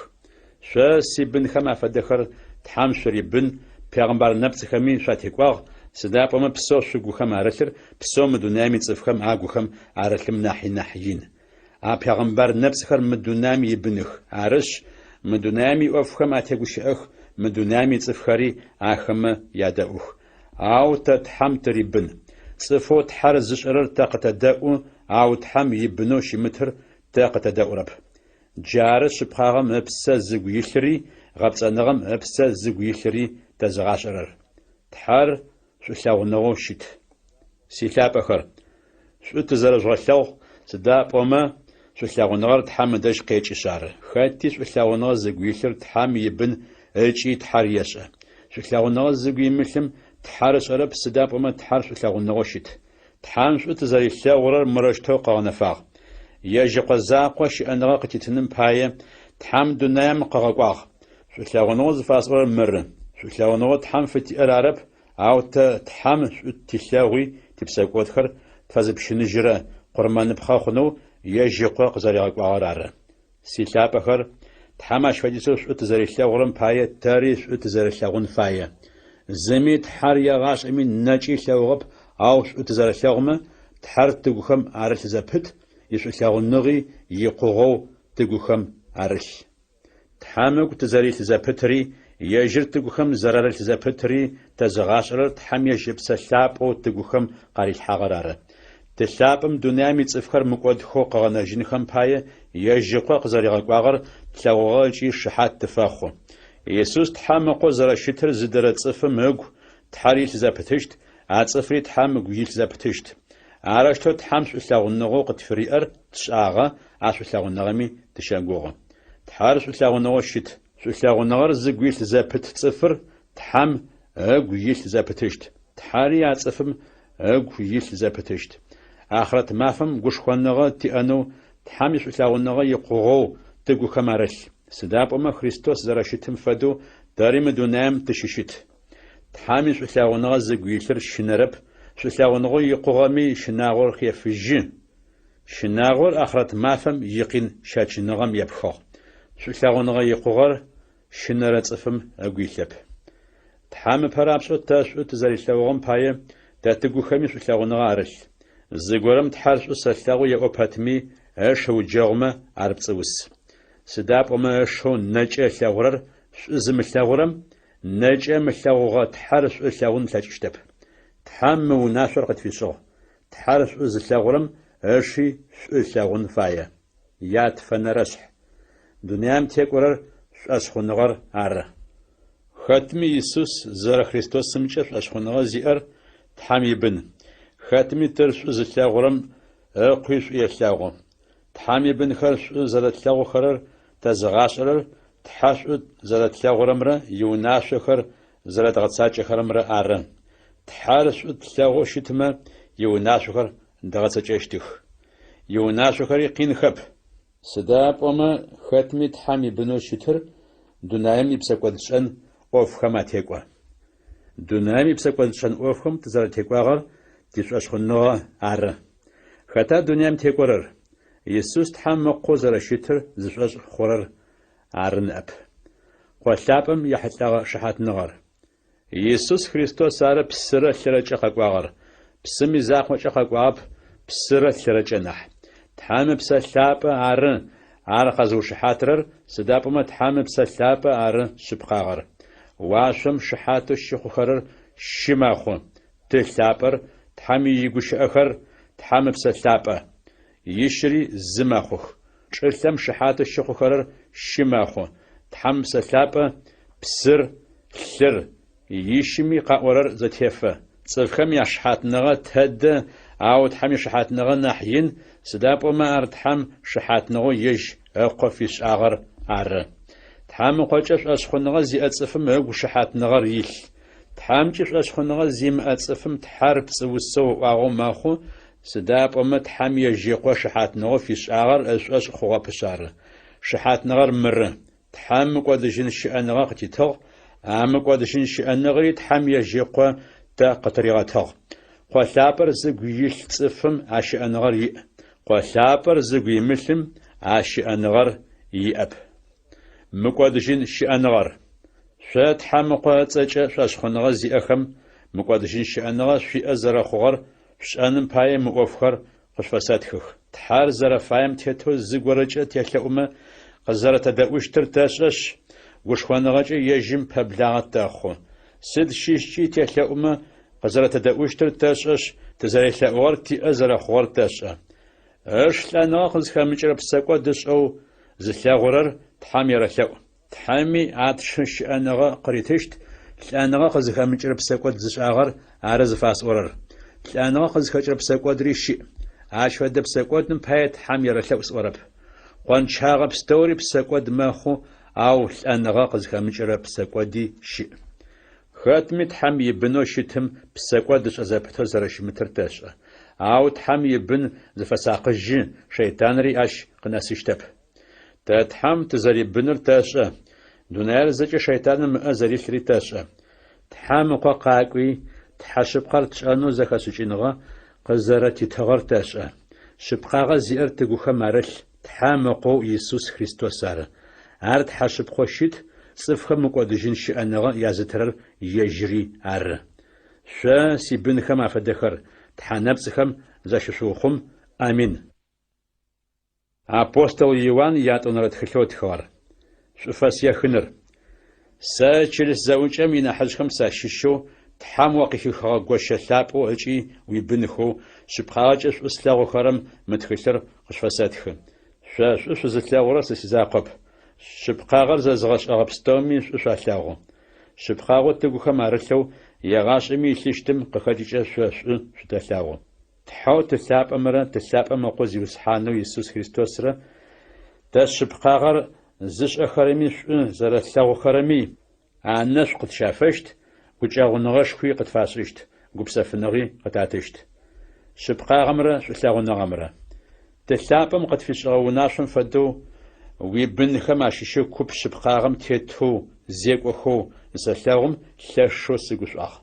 Шъо, сибынхэм афэдэхэр, Тхьэм шъурибын, пегъэмбар нэпцӏхэми шъуатекӏуагъ, сыда пӏомэ псэу шъугухэм арылъыр псэу мы дунаим ицӏыфхэм агухэм арылъым нахьи нахь ин. А пегъэмбар нэпцӏхэр мы дунаим ибыных, арышъ, мы дунаим иӏофхэм атегущыӏэх, мы дунаим ицӏыфхэри ахэмэ ядэӏух. Ау тэ Тхьэм тырибын. Цӏыфэу Тхьэр зышӏэрэр тэ къытэдэӏу, ау Тхьэм ибынэу щымытыр тэ къытэдэӏурэп. Джары шъыпкъагъэм ыпсэ зыгу илъыри гъэпцӏэныгъэм ыпсэ зыгу илъыри тэзыгъашӏэрэр. Тхьэр шӏулъэгъуныгъэу щыт. Силъапӏэхэр, шӏу тызэрэжъугъэлъэгъу, сыда пӏомэ шӏулъэгъуныгъэр Тхьэм ыдэжь къекӏышъ ары. Хэти шӏулъэгъуныгъэ зыгу илъыр Тхьэм ибын ыкӏи Тхьэр ешӏэ. Шӏулъэгъуныгъэ зыгу имылъым Тхьэр ышӏэрэп, сыда пӏомэ Тхьэр шӏулъэгъуныгъэу щыт. Тхьэм шӏу тызэрилъэгъурэр мырэущтэу къыгъэнэфагъ. Ежь Ыкъо закъо щыӏэныгъэ къытитыным пае Тхьэм дунаим къыгъэкӏуагъ. Шӏулъэгъуныгъэу зыфасӏорэр мыры: шӏулъэгъуныгъэу Тхьэм фытиӏэр арэп, ау тэ Тхьэм шӏу тилъэгъуи типсэкӏодхэр тфэзыпщыныжьырэ къурмэныпхъэ хъунэу ежь Ыкъо къызэригъэкӏуагъэр ары. Силъапӏэхэр, Тхьэм ащ фэдизэу шӏу тызэрилъэгъурэм пае тэри шӏу тызэрэлъэгъун фае. Зыми Тхьэр егъашӏэми нэкӏи ылъэгъугъэп, ау шӏу тызэрэлъэгъумэ, Тхьэр тыгухэм арылъ зэпыт, ишӏулъэгъуныгъи икъугъэу тыгухэм арылъ. Тхьэм ыгу тызэрилъ зэпытри, ежьыр тыгухэм зэрарылъ зэпытри тэзыгъашӏэрэр Тхьэм ежь Ыпсэ Лъапӏэу тыгухэм къарилъхьагъэр ары. Ты лъапӏэм дунаим ицӏыфхэр мыкӏодхэу къыгъэнэжьынхэм пае ежь Ыкъо къызэригъэкӏуагъэр тлъэгъугъэ ыкӏи шыхьат тыфэхъу. Исус Тхьэм Ыкъоу зэрэщытыр зыдэрэ цӏыфым ыгу Тхьэр илъ зэпытыщт, а цӏыфри Тхьэм ыгу илъ зэпытыщт. Арэущтэу Тхьэм шӏулъэгъуныгъэу къытфыриӏэр тшӏагъэ, а шӏулъэгъуныгъэми тыщэгугъы. Тхьэр шӏулъэгъуныгъэу щыт. Шӏулъэгъуныгъэр зыгу илъ зэпыт цӏыфыр Тхьэм ыгу илъ зэпытыщт, Тхьэри а цӏыфым ыгу илъ зэпытыщт. Ахърэт мафэм гушхоныгъэ тиӏэнэу Тхьэм ишӏулъэгъуныгъэ икъугъэу тыгухэм арылъ. Сыда пӏомэ Христос зэрэщытым фэдэу тэри мы дунаим тыщыщыт. Тхьэм ишӏулъэгъуныгъэ зыгу илъыр щынэрэп, шӏулъэгъуныгъэу икъугъэми щынагъор хефыжьы. Щынагъор ахърэт мафэм икъин щэчыныгъэм епхыгъ. Шӏулъэгъуныгъэ икъугъэр щынэрэ цӏыфым ыгу илъэп. Тхьэм ыпэрапшӏэу тэ шӏу тызэрилъэгъугъэм пае тэ тыгухэми шӏулъэгъуныгъэ арылъ. Зыгорэм Тхьэр шӏу сэлъэгъу еӏо пэтми, ыш ыуджэгъумэ, ар пцӏыус. Сыда пӏомэ ышэу нэкӏэ ылъэгъурэр шӏу зымылъэгъурэм, нэкӏэ ымылъэгъугъэ Тхьэр шӏу ылъэгъун ылъэкӏыщтэп. Тхьэм мы унашъор къытфишӏыгъ, Тхьэр шӏу зылъэгъурэм ыши шӏу ылъэгъун фае. Ятфэнэрэшъхь. Дунаим текӏорэр шӏошъхъуныгъэр ары. Хэтми Исус зэрэ Христосымкӏэ шӏошъхъуныгъэ зиӏэр Тхьэм ибын. Хэтми Тыр шӏу зылъэгъурэм Ыкъуи шӏу елъэгъу. Тхьэм ибынхэр шӏу зэрэтлъэгъухэрэр тэзыгъашӏэрэр Тхьэ шӏу зэрэтлъэгъурэмрэ иунашъохэр зэрэдгъэцакӏэхэрэмрэ ары. Тхьэр шӏу тлъэгъоу щытмэ, иунашъохэр дгъэцэкӏэщтых. Иунашъохэри къинхэп. Сыда пӏомэ хэтми Тхьэм ибынэу щытыр дунаим ипсэкӏодшӏэн ӏофхэм атекӏо. Дунаим ипсэкӏодшӏэн ӏофхэм тызэрэтекӏуагъэр тишӏошъхъуныгъэ ары. Хэта дунаим текӏорэр? Исус Тхьэм Ыкъоу зэрэщытыр зышӏошъ хъурэр ары ныӏэп. Къо лъапӏэм ехьылӏэгъэ шыхьатныгъэр. Исус Христос ары псырэ лъырэкӏэ къэкӏуагъэр, псым изакъокӏэ къэкӏуагъэп, псырэ лъырэкӏэ нахь. Тхьэм Ыпсэ Лъапӏэ ары ар къэзыушыхьатырэр, сыда пӏомэ Тхьэм Ыпсэ Лъапӏэ ары шъыпкъагъэр. Уашъом шыхьатэу щыхъухэрэр щы мэхъу, Ты лъапӏэр, Тхьэм игущыӏэхэр, Тхьэм Ыпсэ Лъапӏэ. Ищыри зы мэхъух. Чӏылъэм шыхьатэу щыхъухэрэр щы мэхъу, Тхьэм Ыпсэ Лъапӏэ, псыр, лъыр, ищыми къаӏорэр зэтефэ. Цӏыфхэм яшыхьатныгъэ тэдэ, ау Тхьэм ишыхьатныгъэ нахь ин, сыда пӏомэ ар Тхьэм шыхьатныгъэу ежь Ыкъо фишӏагъэр ары. Тхьэм Ыкъокӏэ шӏошъхъуныгъэ зиӏэ цӏыфым ыгу шыхьатныгъэр илъ. Тхьэмкӏи шӏошъхъуныгъэ зимыӏэ цӏыфым Тхьэр пцӏыусэу ыӏуагъэу мэхъу, сыда пӏомэ Тхьэм ежь Ыкъо шыхьатныгъэу фишӏагъэр ышӏошъ хъугъэпышъ ары. Шыхьатныгъэр мыры: Тхьэм мыкӏодыжьын щыӏэныгъэ къытитыгъ, а мыкӏодыжьын щыӏэныгъэри Тхьэм ежь Ыкъо тэ къытыригъэтыгъ. Къо лъапӏэр зыгу илъ цӏыфым а щыӏэныгъэр иӏ, Къо лъапӏэр зыгу имылъым а щыӏэныгъэр иӏэп. Мыкӏодыжьын щыӏэныгъэр. Шъо Тхьэм Ыкъо ыцӏэкӏэ шӏошъхъуныгъэ зиӏэхэм мыкӏодыжьын щыӏэныгъэ шъуиӏэ зэрэхъугъэр шъушӏэным пае мы ӏофхэр къышъуфэсэтхых. Тхьэр зэрэфаем тетэу зыгорэкӏэ телъэӏумэ, къызэрэтэдэӏущтыр тэшӏэшъ, гушхоныгъэкӏэ ежьым пэблагъэ тэхъу. Сыд щыщкӏи телъэӏумэ, къызэрэтэдэӏущтыр тэшӏэшъ, тызэрелъэӏугъэр тиӏэ зэрэхъугъэр тэшӏэ. Ыш лӏэныгъэ къызхэмыкӏырэ псэкӏод ышӏэу зылъэгъурэр Тхьэм ерэлъэӏу. Тхьэми а тшы щыӏэныгъэ къыритыщт, лӏэныгъэ къызыхэмыкӏырэ псэкӏод зышӏагъэр ары зыфасӏорэр. Лӏэныгъэ къызхэкӏырэ псэкӏодри щыӏ. Ащ фэдэ псэкӏодым пае Тхьэм ерэлъэӏу сӏорэп. Къончагъэ пстэури псэкӏод мэхъу, ау лӏэныгъэ къызхэмыкӏырэ псэкӏоди щыӏ. Хэтми Тхьэм ибынэу щытым псэкӏод ышӏэ зэпытэу зэрэщымытыр тэшӏэ. Ау Тхьэм ибын зыфэсакъыжьы, шэйтанри ащ къынэсыщтэп. Тэ Тхьэм тызэрибыныр тэшӏэ, дунаир зэкӏэ шэйтаным ыӏэ зэрилъри тэшӏэ. Тхьэм Ыкъо къакӏуи, Тхьэ шъыпкъэр тшӏэнэу зэхэшӏыкӏыныгъэ къызэрэтитыгъэр тэшӏэ. Шъыпкъагъэ зиӏэр тыгухэм арылъ Тхьэм Ыкъоу Исус Христос ары. Ар Тхьэ шъыпкъэу щыт, цӏыфхэм мыкӏодыжьын щыӏэныгъэ язытырэр ежьыри ары. Шъо, сибынхэм афэдэхэр, тхьэ нэпцӏхэм защышъуухъум. Амин. Апостол Иуан ятӏонэрэ тхылъэу ытхыгъэр. Шӏуфэс ехыныр. Сэ чылыс зэӏукӏэм инахьыжъхэм сащыщэу, Тхьэм о къыхихыгъэ гощэ лъапӏэу ыкӏи уибынхэу, шъыпкъагъэкӏэ шӏу слъэгъухэрэм мы тхылъыр къышъуфэсэтхы. Шъо шӏу шъузылъэгъурэр сэ сизакъоп, шъыпкъагъэр зэзыгъэшӏэгъэ пстэуми шӏу шъуалъэгъу. Шъыпкъагъэу тыгухэм арылъэу егъашӏэми илъыщтым къыхэкӏыкӏэ шъо шӏу шъутэлъэгъу. Тхьэу Ты лъапӏэмрэ Ты лъапӏэм Ыкъо Зиусхьанэу Исус Христосрэ тэ шъыпкъагъэр зышӏэхэрэми шӏу зэрэлъэгъухэрэми анэшӏу къытщафэщт, гукӏэгъуныгъэшхуи къытфашӏыщт, гупсэфыныгъи къытатыщт. Шъыпкъагъэмрэ шӏулъэгъуныгъэмрэ. Ты лъапӏэм къытфишӏыгъэ унашъом фэдэу уибынхэм ащыщэу куп шъыпкъагъэм тетэу зекӏохэу зысэлъэгъум, лъэшэу сыгушӏуагъ.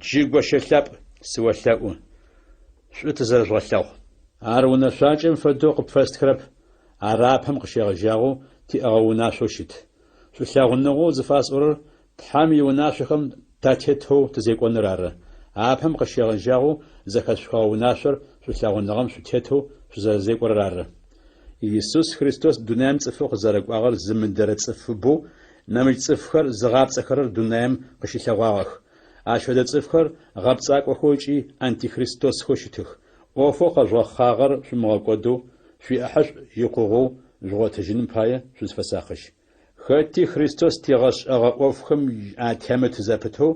Джы, гощэ лъапӏ, сыолъэӏу, шӏу тызэрэжъугъэлъэгъу. Ар унэшъуакӏэм фэдэу къыпфэстхырэп, ар апэм къыщегъэжьагъэу тиӏэгъэ унашъоу щыт. Шӏулъэгъуныгъэу зыфасӏорэр Тхьэм иунашъохэм татетэу тызекӏоныр ары. Апэм къыщегъэжьагъэу зэхэшъухыгъэ унашъор шӏулъэгъуныгъэм шъутетэу шъузэрэзекӏорэр ары. Исус Христос дунаим цӏыфэу къызэрэкӏуагъэр зымыдэрэ цӏыфыбэу нэмыкӏ цӏыфхэр зыгъапцӏэхэрэр дунаим къыщылъэгъуагъэх. Ащ фэдэ цӏыфхэр гъэпцӏакӏохэу ыкӏи антихристосхэу щытых. ӏофэу къэжъугъэхъагъэр шъумыгъэкӏодэу, шъуиӏахьышӏу икъугъэу жъугъотыжьыным пае шъузфэсакъыжь. Хэти Христос тигъэшӏэгъэ ӏофхэм атемыт зэпытэу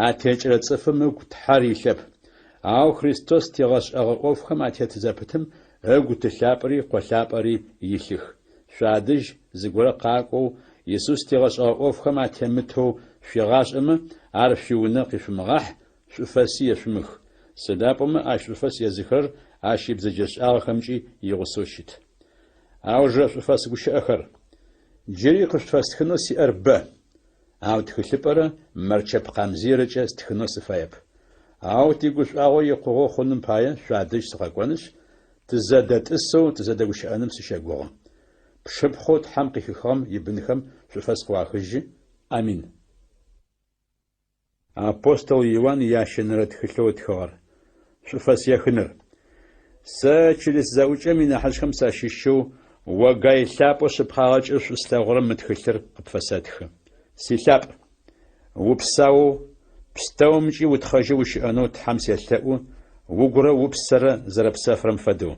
атекӏырэ цӏыфым ыгу Тхьэр илъэп. Ау Христос тигъэшӏэгъэ ӏофхэм атет зэпытым ыгу Ты лъапӏэри Къо лъапӏэри илъых. Шъуадэжь зыгорэ къакӏоу Исус тигъэшӏэгъэ ӏофхэм атемытэу шъуигъашӏэмэ, ар шъуиунэ къишъумыгъахь, шӏуфэси ешъумых. Сыда пӏомэ ащ шӏуфэс езыхырэр ащ ибзэджэшӏагъэхэмкӏи игъусэу щыт. Аужырэ шӏуфэс гущыӏэхэр. Джыри къышъуфэстхынэу сиӏэр бэ, ау тхылъыпӏэрэ мэрчэп къамзыйрэкӏэ стхынэу сыфаеп. Ау тигушӏуагъо икъугъэу хъуным пае шъуадэжь сыкъэкӏонышъ, тызэдэтӏысэу тызэдэгущыӏэным сыщэгугъы. Пшыпхъоу Тхьэм къыхихыгъэм ибынхэм шӏуфэс къыуахыжьы. Амин. Апостол Иуан ящэнэрэ тхылъэу ытхыгъэр. Шӏуфэс ехыныр. Сэ чылыс зэӏукӏэм инахьыжъхэм сащыщэу, о Гай лъапӏэу шъыпкъагъэкӏэ шӏу слъэгъурэм мы тхылъыр къыпфэсэтхы. Силъапӏ, упсаоу, пстэумкӏи утхъэжьэу ущыӏэнэу Тхьэм селъэӏу, угурэ упсэрэ зэрэпсэфырэм фэдэу.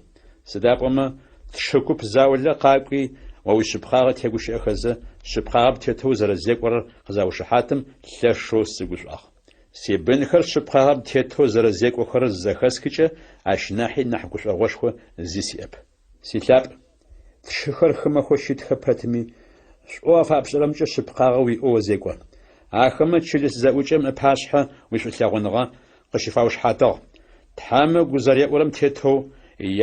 Сыда пӏомэ, тшы куп заулэ къакӏуи, о уишъыпкъагъэ тегущыӏэхэзэ, шъыпкъагъэм тетэу узэрэзекӏорэр къызаушыхьатым, лъэшэу сыгушӏуагъ. Сибынхэр шъыпкъагъэм тетэу зэрэзекӏохэрэр зызэхэсхыкӏэ, ащ нахьи нахь гушӏогъошхо зи сиӏэп. Силъапӏ, тшыхэр хымэхэу щытхэ пэтми, шӏоу афапшӏэрэмкӏэ шъыпкъагъэ уиӏэу озекӏо. Ахэмэ чылыс зэӏукӏэм ыпашъхьэ уишӏулъэгъуныгъэ къыщыфаушыхьатыгъ. Тхьэм ыгу зэреӏурэм тетэу,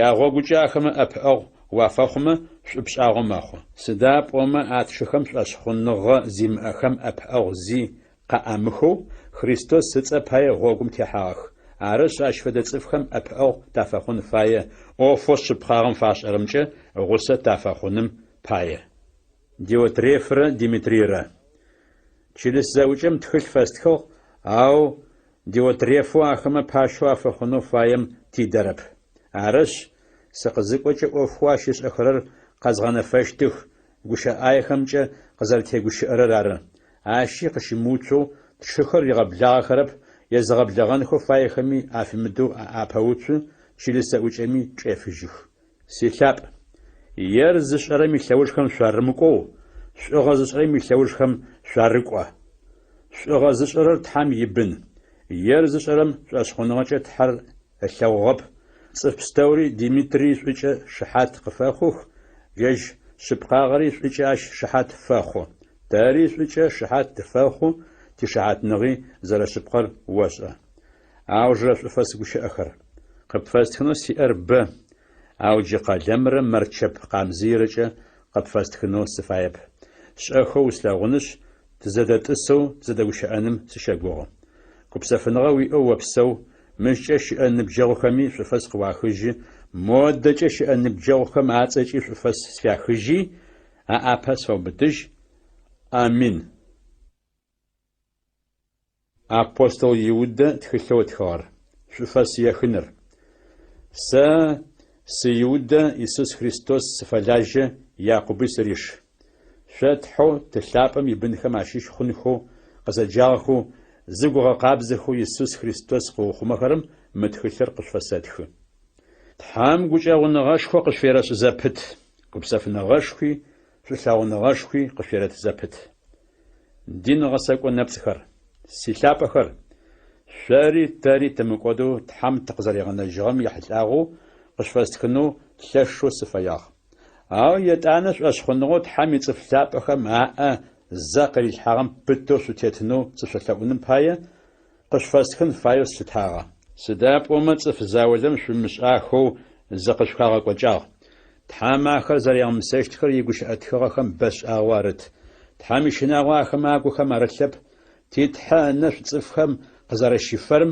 ягъогукӏэ ахэмэ ӏэпыӏэгъу уафэхъумэ, шӏу пшӏагъэу мэхъу. Сыда пӏомэ а тшыхэм шӏошъхъуныгъэ зимыӏэхэм ӏэпыӏэгъу зи къаӏамыхэу, Христос ыцӏэ пае гъогум техьагъэх. Арышъ, ащ фэдэ цӏыфхэм ӏэпыӏэгъу тафэхъун фае, ӏофэу шъыпкъагъэм фашӏэрэмкӏэ гъусэ тафэхъуным пае. Диотрефрэ Димитрийрэ. Чылыс зэӏукӏэм тхылъ фэстхыгъ, ау Диотрефэу ахэмэ пащэу афэхъунэу фаем тидэрэп. Арышъ, сыкъызыкӏокӏэ ӏофхэу ащ ышӏэхэрэр къэзгъэнэфэщтых, гущыӏэ ӏаехэмкӏэ къызэрэтегущыӏэрэр ары. Ащи къыщымыуцоу тшыхэр ригъэблагъэхэрэп, езыгъэблэгъэнхэу фаехэми афимыдэу апэуцу, чылыс зэӏукӏэми чӏефыжьых. Силъапӏ, ер зышӏэрэм илъэужхэм шъуарымыкӏоу, шӏугъэ зышӏэрэм илъэужхэм шъуарыкӏо. Шӏугъэ зышӏэрэр Тхьэм ибын. Ер зышӏэрэм шӏошъхъуныгъэкӏэ Тхьэр ылъэгъугъэп. Цӏыф пстэури Димитрий шӏукӏэ шыхьат къыфэхъух, ежь шъыпкъагъэри шӏукӏэ ащ шыхьат фэхъу. Тэри шӏукӏэ шыхьат тыфэхъу, тишыхьатныгъи зэрэшъыпкъэр ошӏэ. Аужырэ шӏуфэс гущыӏэхэр. Къыпфэстхынэу сиӏэр бэ, ау джы къэлэмрэ мэрчэп къамзыйрэкӏэ къыпфэстхынэу сыфаеп. Шӏэхэу услъэгъунышъ, тызэдэтӏысэу тызэдэгущыӏэным сыщэгугъы. Гупсэфыныгъэ уиӏэу опсэу, мыщкӏэ щыӏэ ныбджэгъухэми шӏуфэс къыуахыжьы, модэкӏэ щыӏэ ныбджэгъухэм ацӏэкӏи шӏуфэс сфяхыжьи, аӏапэ сфэубытыжь. Амин. Апостол Иудэ тхылъэу ытхыгъэр. Шӏуфэс ехыныр. Сэ сы Иудэ Исус Христос сыфэлажьэ, Якъуби сыриш. Шъо Тхьэу Ты лъапӏэм ибынхэм ащыщ хъунхэу къызэджагъэхэу, зыгу ыгъэкъабзэхэу Исус Христос къыухъумэхэрэм мы тхылъыр къышъуфэсэтхы. Тхьэм гукӏэгъуныгъэшхо къышъуерэшӏ зэпыт, гупсэфыныгъэшхуи шӏулъэгъуныгъэшхуи къышъуерэт зэпыт. Дин гъэсэкӏо нэпцӏхэр. Силъапӏэхэр! Шъори тэри тымыкӏодэу Тхьэм тыкъызэригъэнэжьыгъэм ехьылӏагъэу къышъуфэстхынэу лъэшэу сыфэягъ. Ау етӏанэ шӏошъхъуныгъэу Тхьэм ицӏыф лъапӏэхэм аӏэ зэ къырилъхьагъэм пытэу шъутетынэу сышъолъэӏуным пае къышъуфэстхын фаеу слъытагъэ. Сыда пӏомэ цӏыф заулэм шъумышӏахэу зыкъышъухагъэкӏокӏагъ. Тхьэм ахэр зэригъэмысэщтхэр игущыӏэ тхыгъэхэм бэшӏагъэу арыт. Тхьэм ищынагъо ахэмэ агухэм арылъэп, ти Тхьэ ынэшӏу цӏыфхэм къызэрэщифэрэм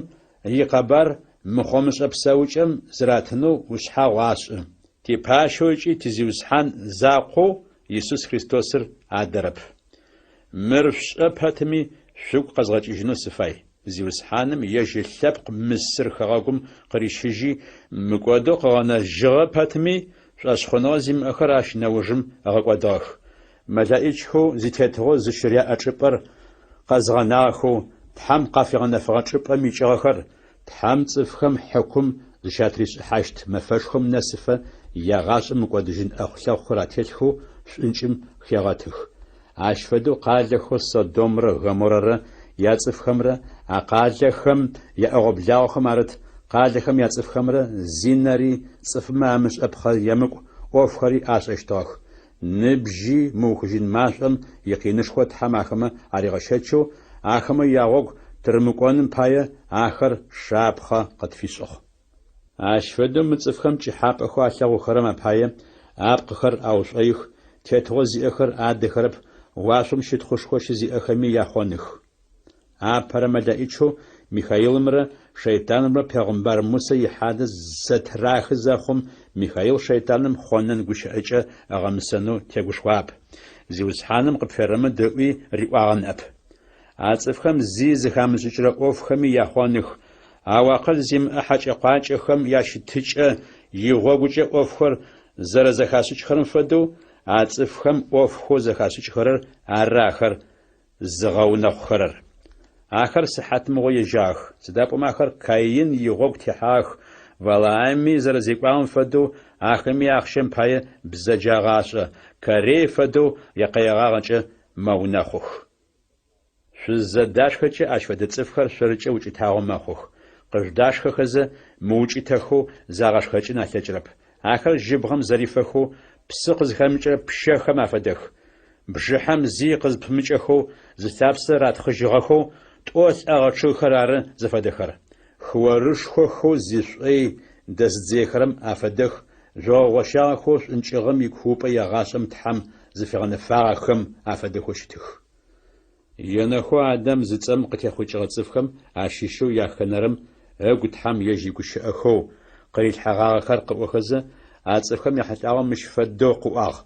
икъэбар мыхъомышӏэ псэукӏэм зыратынэу ушъхьагъу ашӏы. Типащэу ыкӏи ти Зиусхьан закъоу Исус Христосыр адэрэп. Мыр шъушӏэ пэтми, шъугу къэзгъэкӏыжьынэу сыфай. Зиусхьаным ежь ылъэпкъ Мысыр хэгъэгум къырищыжьи, мыкӏодэу къыгъэнэжьыгъэ пэтми, шӏошъхъуныгъэ зимыӏэхэр ащ нэужым ыгъэкӏодыгъэх. Мэлэӏичхэу зитетыгъо зыщыряӏэ чӏыпӏэр къэзыгъэнагъэхэу, Тхьэм къафигъэнэфэгъэ чӏыпӏэм икӏыгъэхэр, Тхьэм цӏыфхэм хьыкум зыщатришӏыхьащт мэфэшхом нэсыфэ ягъашӏэ мыкӏодыжьын ӏэхъу-лъэхъухэр ателъхэу шӏункӏым хегъэтых. Ащ фэдэу къалэхэу Содомрэ Гоморрэрэ яцӏыфхэмрэ а къалэхэм яӏэгъо-благъохэм арыт къалэхэм яцӏыфхэмрэ зинэри цӏыфмэ амышӏэпхъэ емыкӏу ӏофхэри ашӏэщтыгъэх. Ныбжьи мыухыжьын машӏом икъинышхо Тхьэм ахэмэ аригъэщэчэу, ахэмэ ягъогу тырымыкӏоным пае ахэр шапхъэ къытфишӏыгъ. Ащ фэдэу мы цӏыфхэм пкӏыхьапӏэхэу алъэгъухэрэм апае апкъыхэр аушӏоих, тетыгъо зиӏэхэр адэхэрэп, уашъом щытхъушхо щызиӏэхэми яхъоных. Апэрэ мэлэӏичэу Михаилымрэ шэйтанымрэ пегъымбар Мусэ ихьадэ зэтырахы зэхъум, Михаил шэйтаным хъонэн гущыӏэкӏэ ыгъэмысэнэу тегушхуагъэп, Зиусхьаным къыпферэмыд ыӏуи риӏуагъэ ныӏэп. А цӏыфхэм зи зыхамышӏыкӏырэ ӏофхэми яхъоных, ау акъыл зимыӏэ хьакӏэ-къуакӏэхэм ящытыкӏэ игъогукӏэ ӏофхэр зэрэзэхашӏыкӏхэрэм фэдэу, а цӏыфхэм ӏофхэу зэхашӏыкӏхэрэр ары ахэр зыгъэунэхъухэрэр. Ахэр сыхьатмыгъо ежьагъэх, сыда пӏомэ ахэр Каин игъогу техьагъэх, Валаами зэрэзекӏуагъэм фэдэу ахэми ахъщэм пае бзэджагъэ ашӏэ, Корей фэдэу якъэегъагъэкӏэ мэунэхъух. Шъуззэдашхэкӏэ ащ фэдэ цӏыфхэр шъоркӏэ укӏытагъо мэхъух, къыжъудашхэхэзэ мыукӏытэхэу загъэшхэкӏын алъэкӏырэп. Ахэр жьыбгъэм зэрифэхэу псы къызхэмыкӏырэ пщэхэм афэдэх. Бжыхьэм зи къызпымыкӏэхэу зылъапсэ ратхъыжьыгъэхэу тӏо лӏэгъэ чъыгхэр ары зыфэдэхэр. Хыорышхохэу зишӏой дэзыдзыехэрэм афэдэх жъогъо гъощагъэхэу шӏункӏыгъэм икуупӏэ егъашӏэм Тхьэм зыфигъэнэфагъэхэм афэдэхэу щытых. Енэхэу Адам зыцӏэм къытехъукӏыгъэ цӏыфхэм ащыщэу яхэнэрэм ыгу Тхьэм ежь игущыӏэхэу къырилъхьэгъагъэхэр къыӏохэзэ, а цӏыфхэм яхьылӏагъэу мыщ фэдэу къыӏуагъ,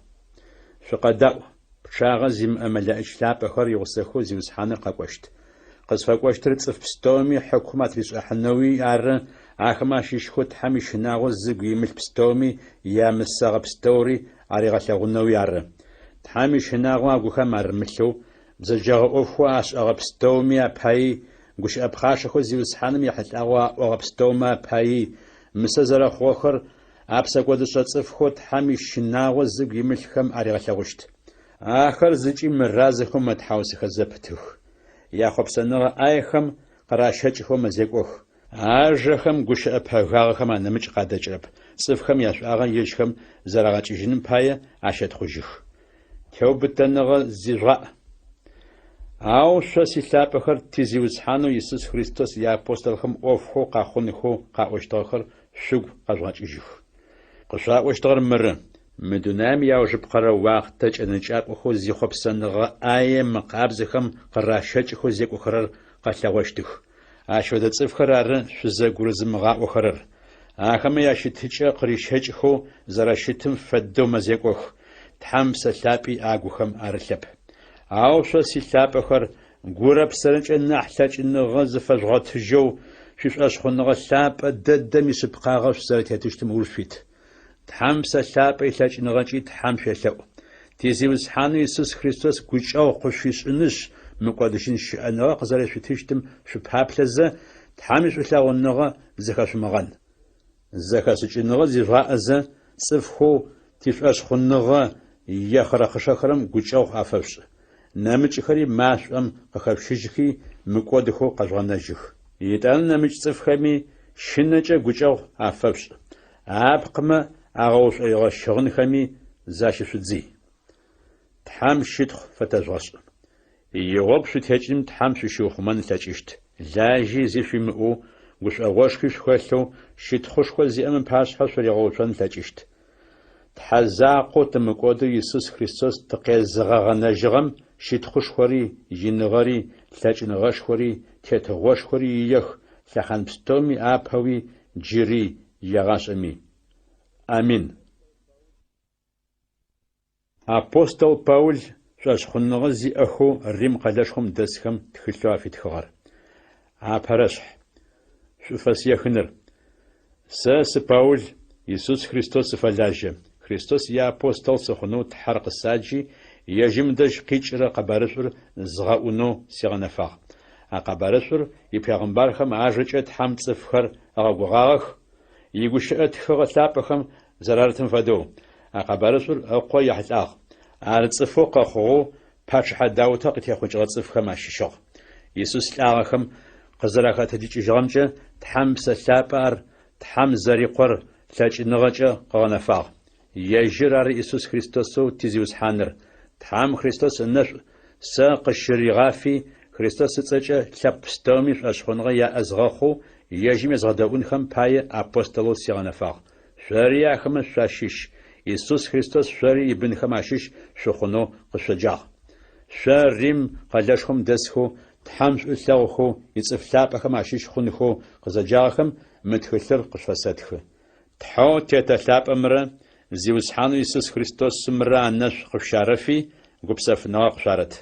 Шъукъэдаӏу, пчъагъэ зимыӏэ мэлэӏич лъапӏэхэр игъусэхэу Зиусхьаныр къэкӏощт. Къызфэкӏощтыр цӏыф пстэуми хьыкум атришӏыхьынэуи ары, ахэмэ ащыщхэу Тхьэм ищынагъо зыгу имылъ пстэуми ямысэгъэ пстэури аригъэлъэгъунэуи ары. Тхьэм ищынагъо агухэм арымылъэу, бзэджэгъэ ӏофхэу ашӏэгъэ пстэуми апаий, гущыӏэ пхъашэхэу Зиусхьаным ехьылӏагъэу аӏогъэ пстэумэ апаий, мысэ зэрэхъугъэхэр а псэкӏодышӏэ цӏыфхэу Тхьэм ищынагъо зыгу имылъхэм аригъэлъэгъущт. Ахэр зыкӏи мыразэхэу мэтхьаусыхэ зэпытых. Яхъопсэныгъэ ӏаехэм къыращэкӏхэу мэзекӏох. Ажэхэм гущыӏэ пэгагъэхэм анэмыкӏ къадэкӏырэп, цӏыфхэм яшӏуагъэ ежьхэм зэрагъэкӏыжьыным пае ащэтхъужьых. Теубытэныгъэ зижъугъаӏ. Ау шъо, силъапӏэхэр, ти Зиусхьанэу Исус Христос иапостолхэм ӏофхэу къэхъунхэу къаӏощтыгъэхэр шъугу къэжъугъэкӏыжьых. Къышъуаӏощтыгъэр мыры: мы дунаим иаужыпкъэрэ уахътэ кӏэнэкӏакӏохэу зихъопсэныгъэ ӏае мыкъабзэхэм къыращэкӏхэу зекӏохэрэр къэлъэгъощтых. Ащ фэдэ цӏыфхэр ары шъузэгурызымыгъаӏохэрэр. Ахэмэ ящытыкӏэ къырищэкӏхэу зэрэщытым фэдэу мэзекӏох, Тхьэм Псэ Лъапӏи агухэм арылъэп. Ау шъо, силъапӏэхэр, гурэ псэрэкӏэ нахь лъэкӏыныгъэ зыфэжъугъотыжьэу, шъуишӏошъхъуныгъэ лъапӏэ дэдэм ишъыпкъагъэ шъузэрэтетыщтым ыуж шъуит. Тхьэм Псэ Лъапӏэ илъэкӏыныгъэкӏи Тхьэм шъуелъэӏу. Ти Зиусхьанэу Исус Христос гукӏэгъу къышъуфишӏынышъ, мыкӏодыжьын щыӏэныгъэ къызэрешъутыщтым шъупаплъэзэ, Тхьэм ишӏулъэгъуныгъэ зыхэшъумыгъэн. Зэхэшӏыкӏыныгъэ зижъугъаӏэзэ, цӏыфхэу тишӏошъхъуныгъэ ехъырэхъышэхэрэм гукӏэгъу афэшъушӏ. Нэмыкӏхэри машӏом къыхэшъущыжьхи, мыкӏодыхэу къэжъугъэнэжьых. Етӏанэ нэмыкӏ цӏыфхэми щынэкӏэ гукӏэгъу афэшъушӏ. Апкъымэ агъэушӏоигъэ щыгъынхэми защышъудзый. Тхьэм щытхъу фэтэжъугъэшӏ. Игъогу шъутекӏыным Тхьэм шъущиухъумэн ылъэкӏыщт. Лажьи зи шъуимыӏэу, гушӏогъошхуи шъухэлъэу, щытхъушхо зиӏэм ыпашъхьэ шъуригъэуцон ылъэкӏыщт. Тхьэ закъоу тымыкӏодэу Исус Христос тыкъезыгъэгъэнэжьыгъэм щытхъушхори, иныгъэри, лъэкӏыныгъэшхори, тетыгъошхори иех лъэхъан пстэуми апэуи джыри егъашӏэми. Амин. Апостол Паул шӏошъхъуныгъэ зиӏэхэу Рим къэлэшхом дэсхэм тхылъэу афитхыгъэр. Апэрэшъхь. Шӏуфэс ехыныр. Сэ сы Паул, Исус Христос сыфэлажьэ. Христос иапостол сыхъунэу Тхьэр къысаджи, ежьым дэжь къикӏырэ къэбарышӏур згъэӏунэу сигъэнэфагъ. А къэбарышӏур ипегъымбархэм ажэкӏэ Тхьэм цӏыфхэр ыгъэгугъагъэх, игущыӏэ тхыгъэ лъапӏэхэм зэрарытым фэдэу. А къэбарышӏур Ыкъо ехьылӏагъ. Ар цӏыфэу къэхъугъэу пачъыхьэ Даутэ къытехъукӏыгъэ цӏыфхэм ащыщыгъ. Исус лӏагъэхэм къызэрахэтэджыкӏыжьыгъэмкӏэ Тхьэм Псэ Лъапӏэ ар Тхьэм зэри Къор лъэкӏыныгъэкӏэ къыгъэнэфагъ. Ежьыр ары Исус Христосэу ти Зиусхьаныр. Тхьэм Христос ынэшӏу сэ къысщыригъафи, Христос ыцӏэкӏэ лъэпкъ пстэуми шӏошъхъуныгъэ яӏэ згъэхъоу, ежьым езгъэдэӏунхэм пае апостолэу сигъэнэфагъ. Шъори ахэмэ шъуащыщ, Исус Христос шъори ибынхэм ащыщ шъухъунэу къышъоджагъ. Шъо Рим къэлэшхом дэсхэу, Тхьэм шӏу ылъэгъухэу, ицӏыф лъапӏэхэм ащыщ хъунхэу къызэджагъэхэм мы тхылъыр къышъуфэсэтхы. Тхьэу Тетэ лъапӏэмрэ Зиусхьанэу Исус Христосымрэ анэшӏу къышъущарэфи, гупсэфыныгъэ къышъуарэт.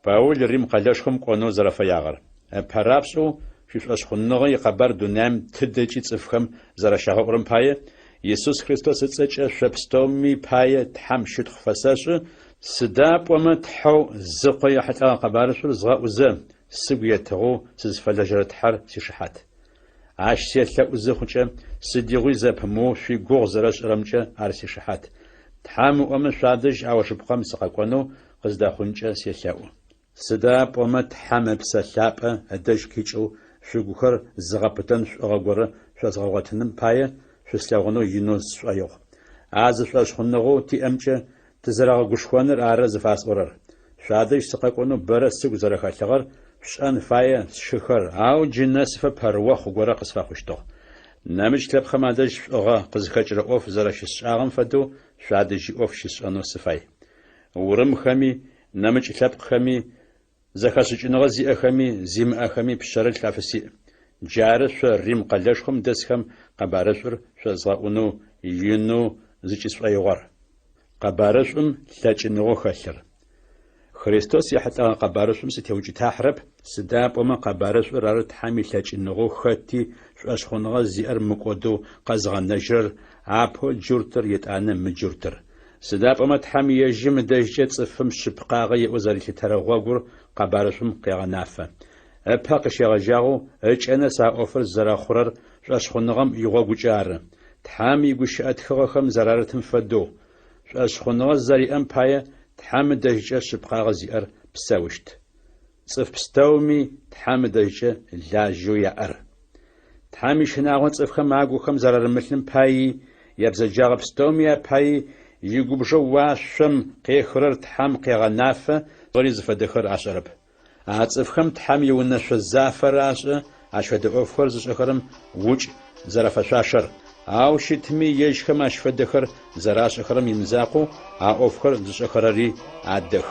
Паул Рим къэлэшхом кӏонэу зэрэфэягъэр. Ыпэрапшӏэу шъуишӏошъхъуныгъэ икъэбар дунаим тыдэкӏи цӏыфхэм зэрэщагъэӏурэм пае, Исус Христос ыцӏэкӏэ шъо пстэуми пае Тхьэм щытхъу фэсэшӏы, сыда пӏомэ Тхьэу зы Къо ехьылӏэгъэ къэбарышӏур згъэӏузэ, сыгу етыгъэу сызфэлэжьэрэ Тхьэр сишыхьат. Ащ селъэӏу зыхъукӏэ, сыдигъуи зэпымыоу шъуигугъу зэрэсшӏырэмкӏэ ар сишыхьат. Тхьэм ыӏомэ, шъуадэжь аужыпкъэм сыкъэкӏонэу къыздэхъункӏэ селъэӏу. Сыда пӏомэ Тхьэм Ыпсэ Лъапӏэ ыдэжь къикӏэу шъугухэр зыгъэпытэн шӏугъэ горэ шъозгъэгъотыным пае шъуслъэгъунэу инэу сшӏоигъу. А зы шӏошъхъуныгъэу тиӏэмкӏэ тызэрэгъэгушхоныр ары зыфасӏорэр. Шъуадэжь сыкъэкӏонэу бэрэ сыгу зэрэхэлъыгъэр шъушӏэн фае, сшыхэр, ау джы нэсыфэ пэрыохъу горэ къысфэхъущтыгъ. Нэмыкӏ лъэпкъхэм адэжь шӏугъэ къызхэкӏырэ ӏоф зэрэщысшӏагъэм фэдэу шъуадэжьи ӏоф щысшӏэнэу сыфай. Урымхэми, нэмыкӏ лъэпкъхэми, зэхэшӏыкӏыныгъэ зиӏэхэми, зимыӏэхэми пшъэрылъ афысиӏ. Джары шъо Рим къэлэшхом дэсхэм къэбарышӏур шъозгъэӏунэу инэу зыкӏысшӏоигъор. Къэбарышӏум лъэкӏыныгъэу хэлъыр. Христос ехьылӏэгъэ къэбарышӏум сытеукӏытахьырэп, сыда пӏомэ къэбарышӏур ары Тхьэм илъэкӏыныгъэу хэти шӏошъхъуныгъэ зиӏэр мыкӏодэу къэзыгъэнэжьырэр, апэу джуртыр етӏанэ мыджуртыр. Сыда пӏомэ Тхьэм ежьым ыдэжькӏэ цӏыфым шъыпкъагъэ иӏэу зэрилъытэрэ гъогур къэбарышӏум къегъэнафэ. Ыпэ къыщегъэжьагъэу ыкӏэ нэс а ӏофыр зэрэхъурэр шӏошъхъуныгъэм игъогукӏэ ары, Тхьэм игущыӏэ тхыгъэхэм зэрарытым фэдэу, Шӏошъхъуныгъэ зэриӏэм пае Тхьэм ыдэжькӏэ шъыпкъагъэ зиӏэр псэущт. Цӏыф пстэуми Тхьэм ыдэжькӏэ лажьэу яӏэр. Тхьэм ищынагъо цӏыфхэм агухэм зэрарымылъым паий, ябзэджагъэ пстэуми апаий игубжэу уашъом къехырэр Тхьэм къегъэнафэ, ори зыфэдэхэр ашӏэрэп. А цӏыфхэм Тхьэм иунэшъо зафэр ашӏэ ащ фэдэ ӏофхэр зышӏэхэрэм укӏ зэрэфэшъуашэр. Ау щытми, ежьхэм ащ фэдэхэр зэрашӏэхэрэм имызакъоу, а ӏофхэр зышӏэхэрэри адэх.